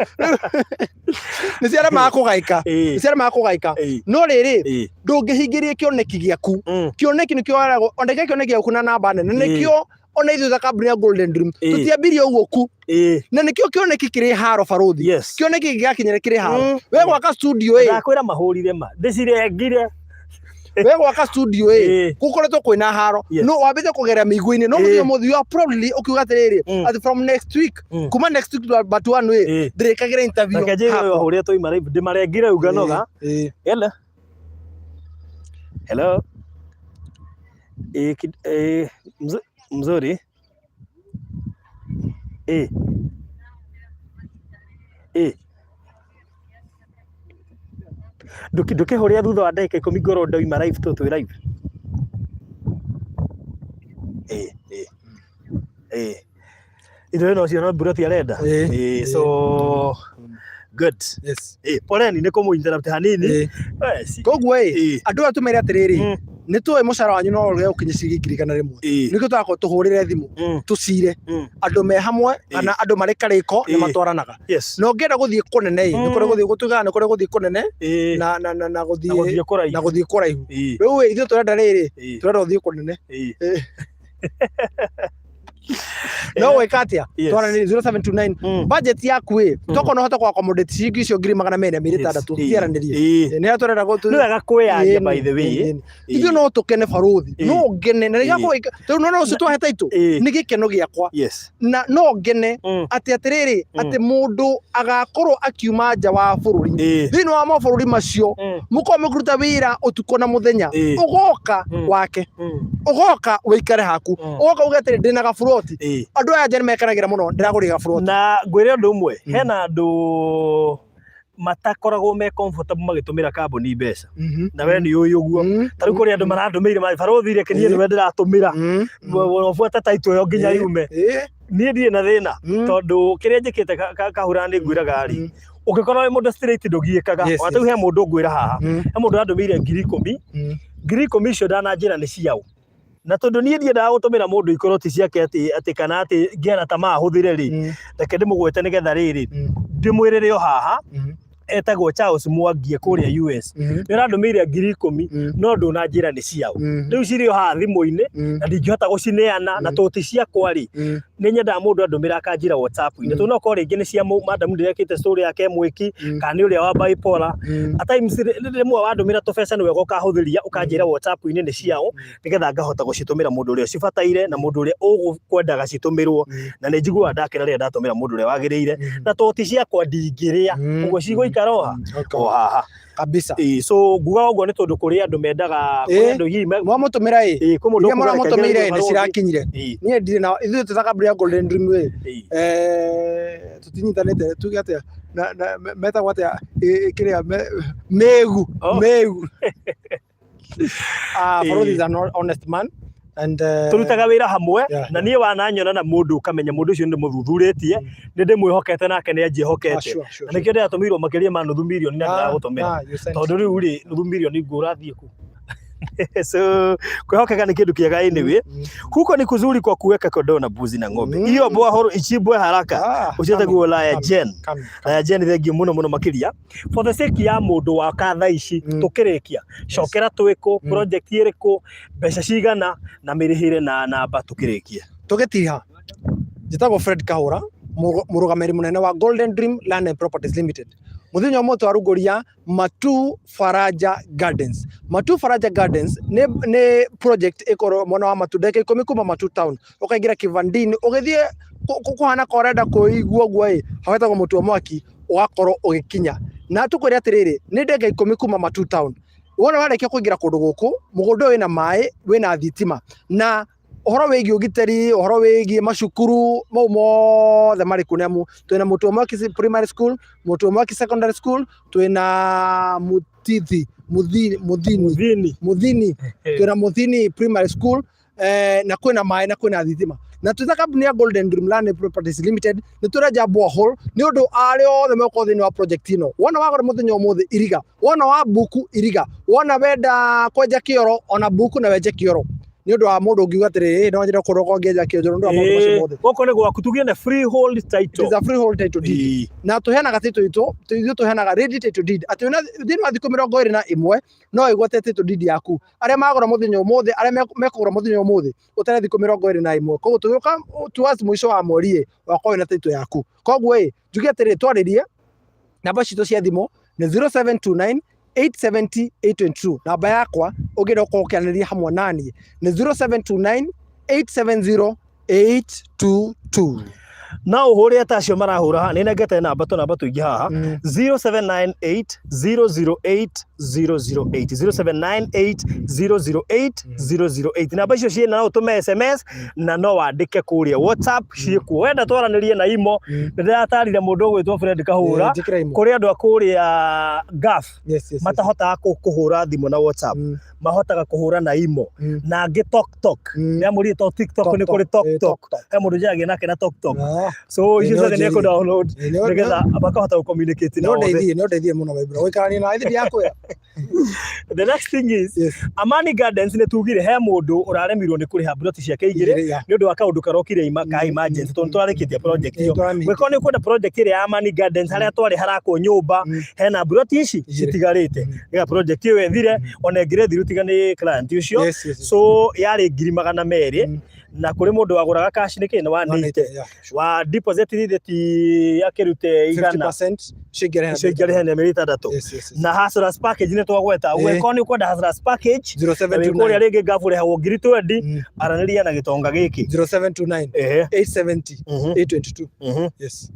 nĩ ciaremaga kũgaĩka, nĩ ciaremaga kũgaĩka. No rĩrĩ, ndũngĩhingĩria kĩoneki gĩaku. Kĩoneki nĩkĩo weragwo, andĩka kĩoneki gĩaku na namba nene. Nĩkĩo ona ithuĩ ta kambuni ya Golden Dream tũtiambirie ũguo ku, na nĩkĩo kĩoneki kĩrĩ haro, barũthi. Kĩoneki gĩgakinyĩra kĩrĩ haro. We gwaka studio ĩ, Ndakwĩra mahũrire ma ndĩcirengire. We gwaka studio ĩ, gũkoretwo kwĩna haro. No wambĩte kũgera mĩigua-inĩ, no mũthenya ũmũthĩ you are proudly ũkiuga atĩrĩrĩ, atĩ from next week, kuma next week but one ĩ, ndĩrĩkagĩra interview Reke njĩre hakwa. ũyũ ũrĩa twaima live ndĩmarengire uganoga. Hello. Hello. Mzuri. Ndũkĩhũrĩra thutha wa ndagĩka 10 ngorwo ndoima live tũ twĩ live. Ithuĩ no cio no mburoti arenda. So good. Poleni nĩ kũmũ interrupt hanini. Koguo ĩ, andũ aya tũmere atĩrĩrĩ, nĩ tũĩ mũcara wanyu no ũrege gũkinya ciringi 100,000. Nĩkĩo tũrakorwo tũhũrĩre thimũ, tũcire andũ me hamwe kana andũ marĩ karĩko nĩ matwaranaga. Na ũngĩenda gũthiĩ kũnene ĩ, nĩ kũrĩ gũthiĩ gũtugaga, nĩ kũrĩ gũthiĩ kũnene na na na na Na gũthiĩ gũthiĩ kũraihu. Na gũthiĩ kũraihu. Rĩu ĩ, ithuĩ tũrenda rĩrĩ, tũrenda gũthiĩ kũnene. No gwĩka atĩa? Twaranĩrie 0729. Budget yaku ĩ, tokorwo no hote kũ accommodate ciringi icio 260,000, tiaranĩrie. Nĩ tũrenda Nĩ wega kwĩyaria, by the way. Ithuĩ no tũkene, barũthi, no ngene na rĩrĩa gwĩka tondũ no ũcio twahe title nĩ gĩkeno gĩakwa, na no ngene atĩ atĩrĩrĩ, atĩ mũndũ agakorwo akiuma nja wa bũrũri, thĩinĩ wa mabũrũri macio mũkorwo mũkĩruta wĩra ũtukũ na mũthenya, ũgoka wake, ũgoka wĩikare haku, ũgoka uge atĩrĩ, ndĩna gaburoti. Andũ aya nja nĩ mekenagĩra mũno, ndĩragũrire gaburoti. Na ngwĩre ũndũ ũmwe, hena andũ Matakoragwo me comfortable magĩtũmĩra kambuni mbeca. Na we nĩ ũĩ ũguo. Ta rĩu kũrĩ andũ marandũmĩire ma barũthi, reke niĩ nĩwe ndĩratũmĩra, ũbuate title ĩyo nginya yume. Niĩ ndirĩ na thĩna, tondũ kĩrĩa njĩkĩte kahũra nĩ ngwĩraga rĩ, ũngĩkorwo wĩ mũndũ straight ndũgiĩkaga. Ona rĩu he mũndũ ngwĩra haha, he mũndũ ũrandũmĩire 10,000. 10,000 icio ndananjĩra nĩ ciaũ, na tondũ niĩ ndiendaga gũtũmĩra mũndũ ikorwo ti ciake, atĩ kana atĩ ngĩana ta mahũthĩre rĩ, reke ndĩmũgwete nĩgetha rĩrĩ ndĩmwĩrĩre o haha. Etagwo Charles Mwangie kũrĩa US. Nĩ ũrandũmĩire 10,000, no ndũnanjĩra nĩ ciaũ. Rĩu cirĩ o haha thimũ-inĩ na ndingĩhota gũcineana, na tondũ ti ciakwa rĩ, nĩ nyendaga mũndũ andũmĩra akanjĩra WhatsApp-inĩ, tondũ no korwo rĩngĩ nĩ cia madam ndĩrekĩte story yake mwĩki, kana nĩ ũrĩa wa bipolar. At times rĩmwe wandũmĩra tũbeca nĩ wega ũkahũthĩria ũkanjĩra WhatsApp-inĩ nĩ ciaũ, nĩgetha ngahota gũcitũmĩra mũndũ ũrĩa ũcibataire na mũndũ ũrĩa ũgũkwendaga citũmĩrwo. Na nĩ njiguaga ndakena rĩrĩa ndatũmĩra mũndũ ũrĩa wagĩrĩire, na tondũ ti ciakwa ndingĩrĩa. Ũguo cigũikara o ha? O haha. Kabisa. Ĩĩ, so nguga ũguo nĩ tondũ kũrĩ andũ mendaga, kũrĩ andũ hihi Mwamũtũmĩra ĩ? Ĩĩ, kwĩ mũndũ Iria ũkuga reke mũramũtũmĩire ngerie ĩ nĩ barũthi. cirakinyire? Niĩ ndirĩ na ithuĩ twĩ ta kambuni ya Golden Dream ĩ, tũtinyitanĩte tuge atĩa na metagwo atĩa kĩrĩa mĩgu. Mĩgu. Ah, Barũthi is an honest man and Tũrutaga wĩra hamwe. Na niĩ wananyona na mũndũ ũkamenya mũndũ ũcio nĩ ndĩmũthuthurĩtie, nĩ ndĩmwĩhokete nake nĩ anjĩhokete. Na nĩkĩo ndĩratũmĩirwo makĩria ma nuthu mirioni na ndĩragũtũmĩra. Ah, you sent. Tondũ rĩu rĩ, nuthu mirioni ngũrathiĩ kũ? So kwĩhokeka nĩ kĩndũ kĩega. Anyway, huko ni kuzuri kwa kuweka kondoo na mbuzi na ng'ombe. Hiyo borehole ichimbwe haraka. Ũcio etagwo Laya Jen. Laya Jen, thengiũ mũno mũno makĩria. For the sake ya mũndũ waka thaa ici, tũkĩrĩkia, cokera twĩkũ, project ĩrĩkũ, mbeca cigana na mĩrĩhĩre na namba tũkĩrĩkia. Tũgĩtiha, njĩtagwo Fred Kahũra, mũrũgamĩrĩri mũnene wa Golden Dream Land and Properties Limited. Mũthenya ũmwe twarugũria Matu Faraja Gardens. Matu Faraja Gardens nĩ project ĩkorwo mwena wa Matu, ndagĩka 10 kuma Matu town, ũkaingĩra Kivandini ũgĩthiĩ kũhana ka ũrenda kũigua ũguo ĩ, hau hetagwo Mũtwe wa Mwaki, ũgakorwo ũgĩkinya. Na tũkwĩre atĩrĩrĩ, nĩ ndagĩka 10 kuma Matu town. Wona warĩkia kũingĩra kũndũ gũkũ, mũgũnda ũyũ wĩna maĩ, wĩna thitima na ũhoro wĩgiĩ ũgitĩri, ũhoro wĩgiĩ macukuru mau mothe marĩ kuo, nĩ amu twĩna Mũtwe wa Mwaki Primary School, Mũtwe wa Mwaki Secondary School, twĩna Mutithi, Muthini, Muthini, Muthini. Muthini, twĩna Muthini Primary School, na kwĩna maĩ na kwĩna thitima. Na twĩ ta kambuni ya Golden Dream Land and Properties Limited nĩ tũrenja borehole nĩ ũndũ arĩa othe megũkorwo thĩinĩ wa project ĩno. Wona wagũra mũthenya ũmũthĩ iriga, wona wa buku iriga, wona wenda kwenja kĩoro ona buku na wenje kĩoro, nĩ ũndũ wa mũndũ ũngiuga atĩrĩrĩ, "Ĩ, no nyende gũkorwo ngĩenja kĩoro," nĩ ũndũ wa maũndũ macio mothe. Gũkũ nĩ gwaku, tuge nĩ freehold It title. is a freehold title deed. Na tũheanaga title itũ, ithuĩ tũheanaga ready title deed atĩ wĩna thĩinĩ wa thikũ 21 no ĩgwate title deed yaku. Arĩa magũra mũthenya ũmũthĩ, arĩa mekũgũra mũthenya ũmũthĩ, ũtere thikũ 21, koguo tũgĩũka towards mũico wa mweri ĩ, ũgakorwo wĩna title yaku. Koguo ĩ, njuge atĩrĩrĩ, twarĩrie namba citũ cia thimũ nĩ 0729 870 822. Namba yakwa ũngĩenda gũkorwo ũkĩaranĩria hamwe naniĩ nĩ 0729 870 822. No ũhũre ta acio marahũra haha, nĩ nengete namba, tũnamba tũingĩ haha. 0798 008 008, 0798 008 008. Namba icio ciĩna, no ũtũme SMS na no wandĩke kũrĩa WhatsApp, ciĩkuo. Wenda twaranĩrie na imo, nĩ ndĩratarire mũndũ ũgwĩtwo Fred Kahũra. Njĩkĩra imo. Kũrĩ andũ a kũrĩa Gulf matahotaga kũhũra thimũ na WhatsApp, mahotaga kũhũra na imo, na angĩ Tok Tok. Nĩ amũrire to TikTok, nĩ kũrĩ Tok Tok. He mũndũ njaragia nake na Tok Tok. So icio no ciothe nĩ njĩrire. ekũ download nĩgetha makahota gũ communicate na No othe. ndeithie, no ndeithie mũno my bro gũikarania na ithe ndiakwĩra. The next thing is, Amani Gardens, nĩ tugire he mũndũ ũraremirwo nĩ kũrĩha mburoti ciake igĩrĩ Igĩrĩ, yeah. nĩ ũndũ wa kaũndũ karokire ka emergency, tondũ nĩtwarĩkĩtie project ĩyo. Tũramĩhingia. Gwĩkorwo nĩ ũkwenda project ĩrĩa ya Amani Gardens, harĩa twarĩ harakwo nyũmba, hena mburoti ici Igĩrĩ. citigarĩte nĩgetha project ĩyo ĩthire, ona ĩngĩrĩ thiru tiga nĩ client ũcio. Yes. So yarĩ 200,000, na kũrĩ mũndũ wagũraga cash nĩ kĩ nĩ 180, wa deposit rithĩ ti akĩrute 100. 50% cingĩrĩha. Icio ingĩrĩha nĩ mĩeri 6. Na hustlers package nĩ twagweta. Ũngĩkorwo nĩ ũkwenda hustlers package na wĩ kũrĩa 0729 rĩngĩ ngabu ũrĩhagwo 20,000, aranĩria na gĩtonga gĩkĩ. 0729 870 822. Yes.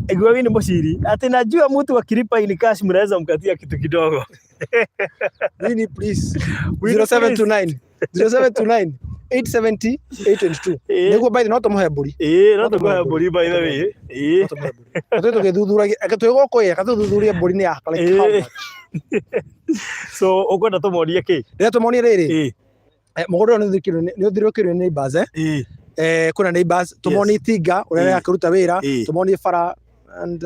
Igua wini mũciri atĩ najua mtu akilipa in cash mnaweza mkatia kitu kidogo. Winnie, please. Winnie, 0729 0729 870 822. Ĩĩ. Nĩguo by the no tũmũhe mbũri. Ĩĩ, no No tũkũhe tũmũhe mbũri by the way. Ĩĩ. No tũmũhe mbũri. Tũthiĩ tũgĩthuthuragia, reke twĩ gũkũ ĩ, reke tũthuthurie mbũri nĩ ya like how Ĩĩ. much. So ũkwenda tũmonie kĩ? Rĩrĩa tũmonie rĩrĩ, Ĩĩ. mũgũnda ũyũ nĩ ũthirũkĩirwo nĩ neighbors, eh? Ĩĩ. Kwĩna neighbors, tũmonie itinga ũrĩa Ĩĩ. rĩrakĩruta wĩra, Ĩĩ. tũmonie bara and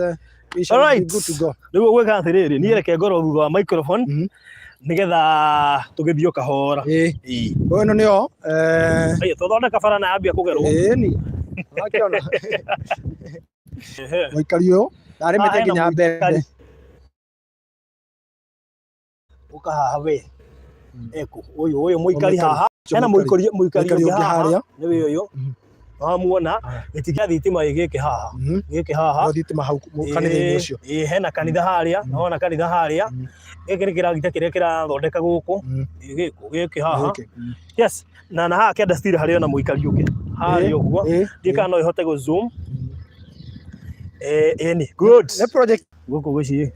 we shall be Alright. good to go. Rĩu ũgwĩka atĩrĩrĩ, niĩ reke ngorwo thutha wa microphone nĩgetha tũgĩthiĩ o kahora. Ĩĩ. Ĩĩ. Ĩno nĩyo Ĩĩ, tũthondeka bara na yambia kũgerwo. Ĩĩ ni. Ũrakĩona. Ehe. Mũikari ũyũ na arĩmĩte Haha hena nginya mbembe. mũikari. Ũka haha we. Ekũ ũyũ ũyũ mũikari Mũikari. haha. Hena mũikari mũikari Mũikari ũngĩ ũngĩ haha. harĩa. Nĩwe ũyũ. Wamuona gĩti gĩa thitima ĩ gĩkĩ haha. Gĩkĩ haha. No thitima hau kanitha-inĩ ũcio. Ĩĩ hena kanitha harĩa, nĩwona kanitha harĩa. Gĩkĩ nĩ kĩragita kĩrĩa kĩrathondeka gũkũ. Ĩ gĩkũ gĩkĩ haha. Gĩkĩ. Yes, na haha kĩanda still harĩ ona mũikari ũngĩ. Harĩa ũguo. Ndiũĩ kana no ĩhote gũ zoom. Ĩni, good. Nĩ project Gũkũ gũciĩ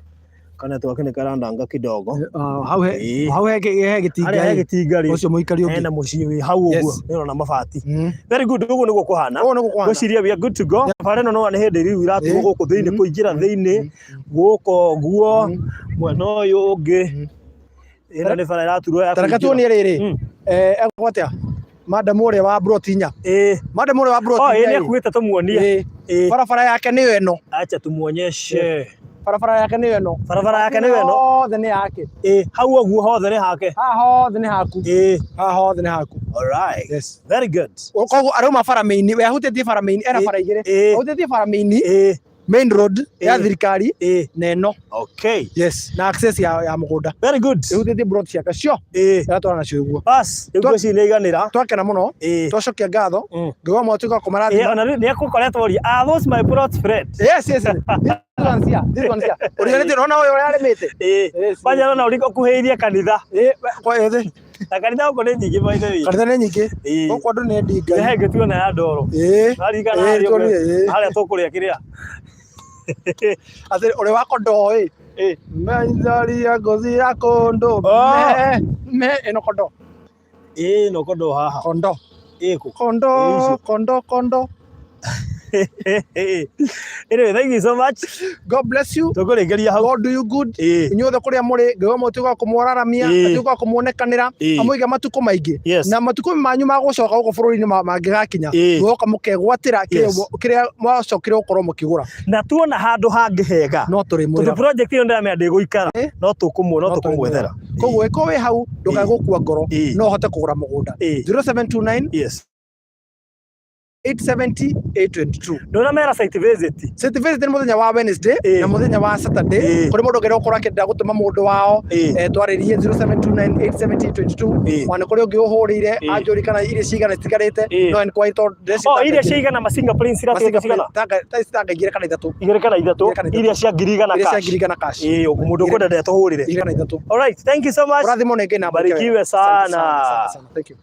kana twake nĩ karandanga kidogo. Hau he Ĩĩ. hau he he gĩtinga Harĩa he ĩ. gĩtinga rĩ. Ũcio mũikari ũngĩ. Hena mũciĩ wĩ hau ũguo. Yes. Nĩ ũrona mabati. Very good, ũguo nĩguo kũhana. Ũguo nĩguo kũhana. Ngwĩciria we are good to go. Bara ĩno no nĩ hĩndĩ rĩu ĩraturwo Ĩĩ. gũkũ thĩinĩ kũingĩra thĩinĩ gũkũ ũguo mwena ũyũ ũngĩ. Ĩno nĩ bara ĩraturwo ya Ta reke kũingĩra. tuonie rĩrĩ. Egũkwo atĩa? Madam ũrĩa wa broti inya. Ĩĩ. Madam ũrĩa wa broti Oh, ĩĩ inya. nĩ akuĩte tũmuonie. Ĩĩ. Ĩĩ. Barabara yake nĩyo ĩno. Acha tumuonyeshe. Barabara yake nĩyo ĩno. Barabara yake nĩyo ĩno. Hothe nĩ yake. Ĩĩ, hau ũguo hothe nĩ hake. Haha hothe nĩ haku. Ĩĩ. Haha hothe nĩ haku. All right. Yes. Very good. Koguo arauma bara main, we ahutĩtie bara main, ena bara igĩrĩ. Ĩĩ. Ahutĩtie bara main. Ĩĩ. Main road ya Ĩĩ. thirikari Ĩĩ. na ĩno. Okay. Yes, na access ya mũgũnda. Very good. Ĩhutĩtie plot ciake cio. Ĩĩ. Ĩratwara nacio ũguo. Bas, rĩu ngwĩciria nĩ iganĩra. Twakena mũno. Ĩĩ. Twacokia ngatho. Ngai wa mwatuĩka wa kũmarathima. Ĩĩ, ona rĩu nĩ ekũkoretwo oria, are those my plots Fred? Yes, yes. This one's here. This one's here. Ũriganĩtie ũrona ũyũ ũrĩa arĩmĩte? Ĩĩ. Kwanja ũrona ũrĩ ũkuhĩrĩirie kanitha. Ĩĩ, kwa ĩthĩ. Na kanitha gũkũ nĩ nyingĩ by the way. Kanitha nĩ nyingĩ. Ĩĩ. Gũkũ andũ nĩ endi Ngai. Nĩ he ngĩtuona ya ndoro. Ĩĩ. Waririkana Ĩĩ, harĩa tuonire, ĩĩ. harĩa tũkũrĩa kĩrĩa. Atĩ ũrĩ wa kondoo ĩ. Menzaria ngozi ya kondo. Oh. Me, me ĩno kondo. Ĩĩ, no kondo haha. Kondo. Ĩĩ kũ? Kondo, Ĩĩ icio. kondo, kondo. Anyway, thank you so much. God bless you. Tũkũrĩkĩria hau. God do you good. Ĩĩ. Inyuothe kũrĩa mũrĩ, Ngai wa mwatuĩka wa kũmwararamia, Ĩĩ. atuĩke wa kũmuonekanĩra, Ĩĩ. amũige matukũ maingĩ. Yes. Na matukũ manyu ma gũcoka gũkũ bũrũri-inĩ mangĩgakinya, Ĩĩ. mũgoka mũkegwatĩra kĩrĩa Yes. kĩrĩa mwacokire gũkorwo mũkĩgũra. Na tuona handũ hangĩ hega. No tũrĩmwĩra. Tondũ project ĩyo ndĩramenya ndĩgũikara. No tũkũmũ no tũkũmwethera. Koguo ĩkorwo wĩ hau ndũkae gũkua ngoro, Ĩĩ. no ũhote kũgũra mũgũnda. Ĩĩ. 0729 Yes. 870 822. Ndũramera site visit. Site visit nĩ mũthenya wa Wednesday Ĩĩ. na mũthenya wa Saturday. Ĩĩ. Kũrĩ mũndũ ũngĩenda gũkorwo akĩenda gũtũma mũndũ wao Ĩĩ. twarĩrie 0729 870 822. Ĩĩ. Ona kũrĩ ũngĩ ũhũrĩire Ĩĩ. anjũri kana iria cigana citigarĩte Ĩĩ. no enquiry tondũ ndĩreciria Oh, iria cia igana masinga prince iratigĩte cigana? tanga igĩrĩ kana ithatũ. Igĩrĩ kana ithatũ. Igĩrĩ kana ithatũ. Iria cia ngiri igana Iria cia cash. ngiri igana cash. Ĩĩ, ũguo mũndũ ũkwenda ndetũhũrĩre. Igĩrĩ kana ithatũ. All right, thank you so much. Ũrathimwo nĩ Ngai na mwĩke wega. Barikiwe Asante sana. sana, asante sana. Thank you.